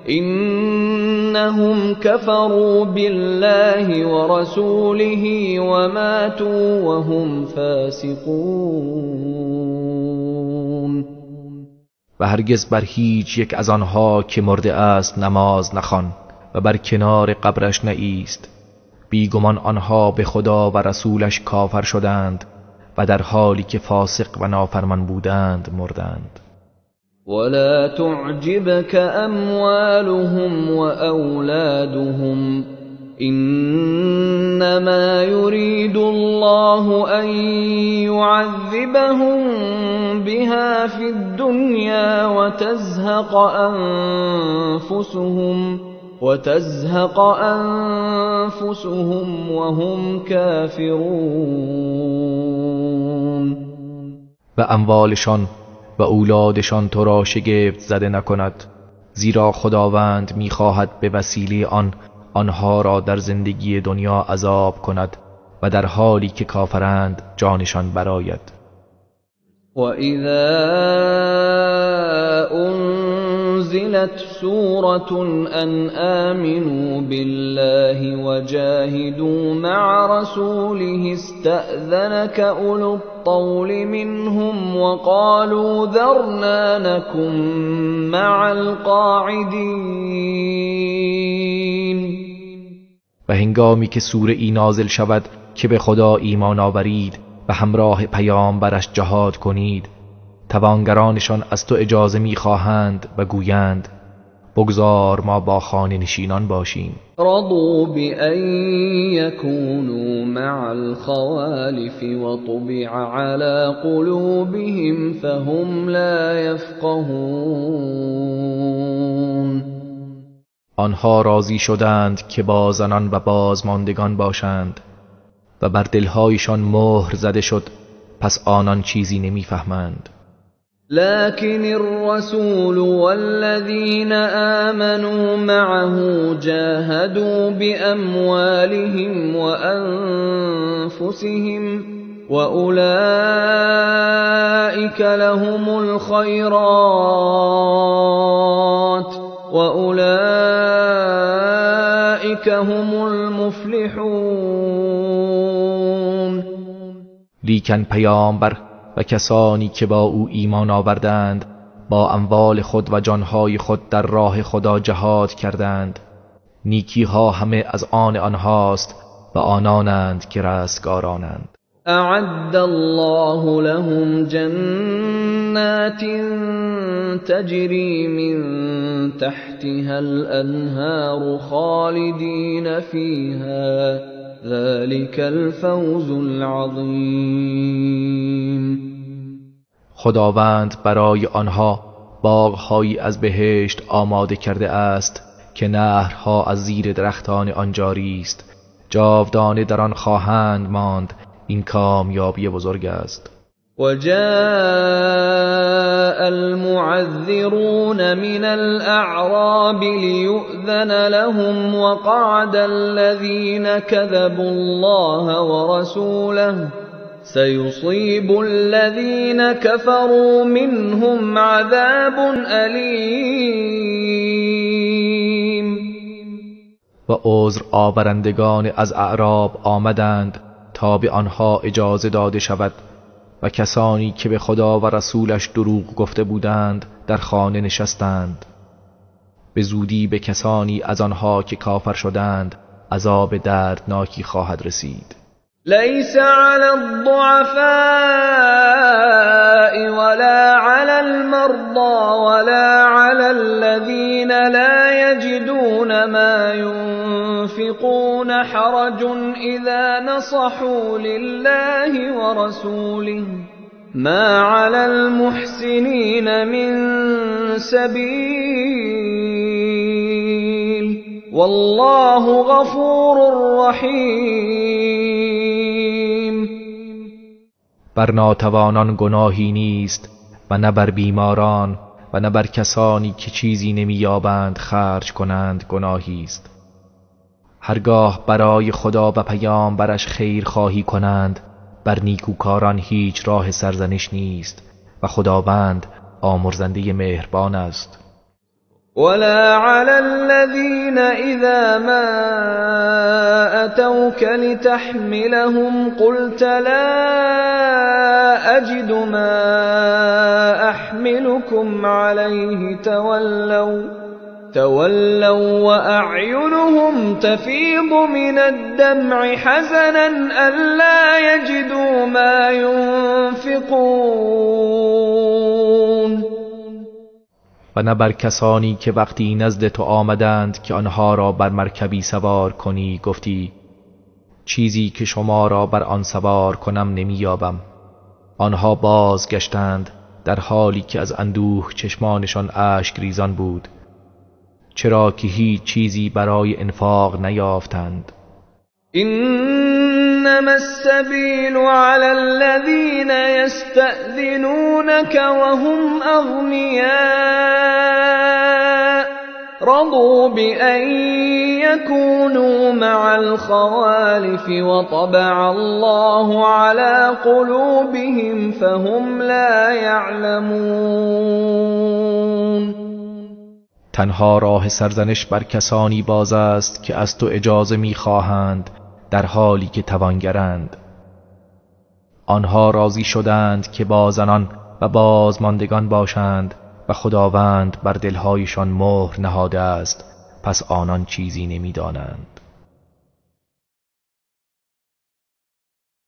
إنهم كفروا بالله ورسوله وماتوا وهم فاسقون. و هرگز بر هیچ یک از آنها که مرده است نماز نخوان و بر کنار قبرش نایست. بیگمان آنها به خدا و رسولش کافر شدند و در حالی که فاسق و نافرمان بودند مردند. ولا تعجبك أموالهم وأولادهم إنما يريد الله أن يعذبهم بها في الدنيا وتزهق أنفسهم وهم كافرون. و اموالشان و اولادشان تو را شگفت زده نکند، زیرا خداوند میخواهد به وسیله آن آنها را در زندگی دنیا عذاب کند و در حالی که کافرند جانشان براید. وَإِذَا أُنزِلَتْ سُورَةٌ أَنْ آمِنُوا بِاللَّهِ وَجَاهِدُوا مَعَ رَسُولِهِ اسْتَأْذَنَكَ أُولُو الطَّوْلِ مِنْهُمْ وَقَالُوا ذَرْنَا نَكُن مَعَ الْقَاعِدِينَ. و هنگامی که سوره ای نازل شود که به خدا ایمان آورید و همراه پیامبرش جهاد کنید، توانگرانشان از تو اجازه میخواهند و گویند بگذار ما با خانه نشینان باشیم. رضوا بأن يكونوا مع الخوالف وطبع على قلوبهم فهم لا يفقهون. آنها راضی شدند که با زنان و بازماندگان باشند و بر دلهایشان مهر زده شد، پس آنان چیزی نمیفهمند. لكن الرسول والذين آمنوا معه جاهدوا بأموالهم وأنفسهم وأولئك لهم الخيرات وأولئك هم المفلحون. لیکن پیامبر و کسانی که با او ایمان آوردند با اموال خود و جانهای خود در راه خدا جهاد کردند. نیکیها همه از آن آنهاست و آنانند که رستگارانند. اعد الله لهم جنات تجری من تحتها الانهار خالدین فیها ذلك الفوز العظیم. خداوند برای آنها باغهایی از بهشت آماده کرده است که نهرها از زیر درختان آن جاری است، جاودانه در آن خواهند ماند. این کامیابی بزرگ است. وجاء المعذرون من الأعراب ليؤذن لهم وقعد الذين كذبوا الله ورسوله سيصيب الذين كفروا منهم عذاب أليم. و عذر آورندگان از اعراب آمدند تا به آنها اجازه داده شود و کسانی که به خدا و رسولش دروغ گفته بودند در خانه نشستند. به زودی به کسانی از آنها که کافر شدند عذاب دردناکی خواهد رسید. لیس علی الضعفاء ولا علی المرضى ولا علی الذین لا یجدون ما ينفقون حرج اذا نصحوا لله ورسوله ما علی المحسنین من سبیل والله غفور رحیم. بر ناتوانان گناهی نیست و نه بر بیماران و نه بر کسانی که چیزی نمییابند خرج کنند گناهی است. هرگاه برای خدا و پیامبرش خیر خواهی کنند، بر نیکوکاران هیچ راه سرزنش نیست و خداوند آمرزنده مهربان است. ولا على الذين إذا ما أتوك لتحملهم قلت لا أجد ما أحملكم عليه تولوا وأعينهم تفيض من الدمع حزنا ألا يجدوا ما ينفقون. و نه بر کسانی که وقتی نزد تو آمدند که آنها را بر مرکبی سوار کنی گفتی چیزی که شما را بر آن سوار کنم نمییابم. آنها بازگشتند در حالی که از اندوه چشمانشان اشک ریزان بود، چرا که هیچ چیزی برای انفاق نیافتند. انما السبیل علی الذین یستأذنونک وهم اغنیاء رضوا بأن یکونوا مع الخوالف وطبع الله علی قلوبهم فهم لا یعلمون. تنها راه سرزنش بر کسانی باز است که از تو اجازه می‌خواهند در حالی که توانگرند. آنها راضی شدند که با زنان و بازماندگان باشند و خداوند بر دلهایشان مهر نهاده است، پس آنان چیزی نمی‌دانند.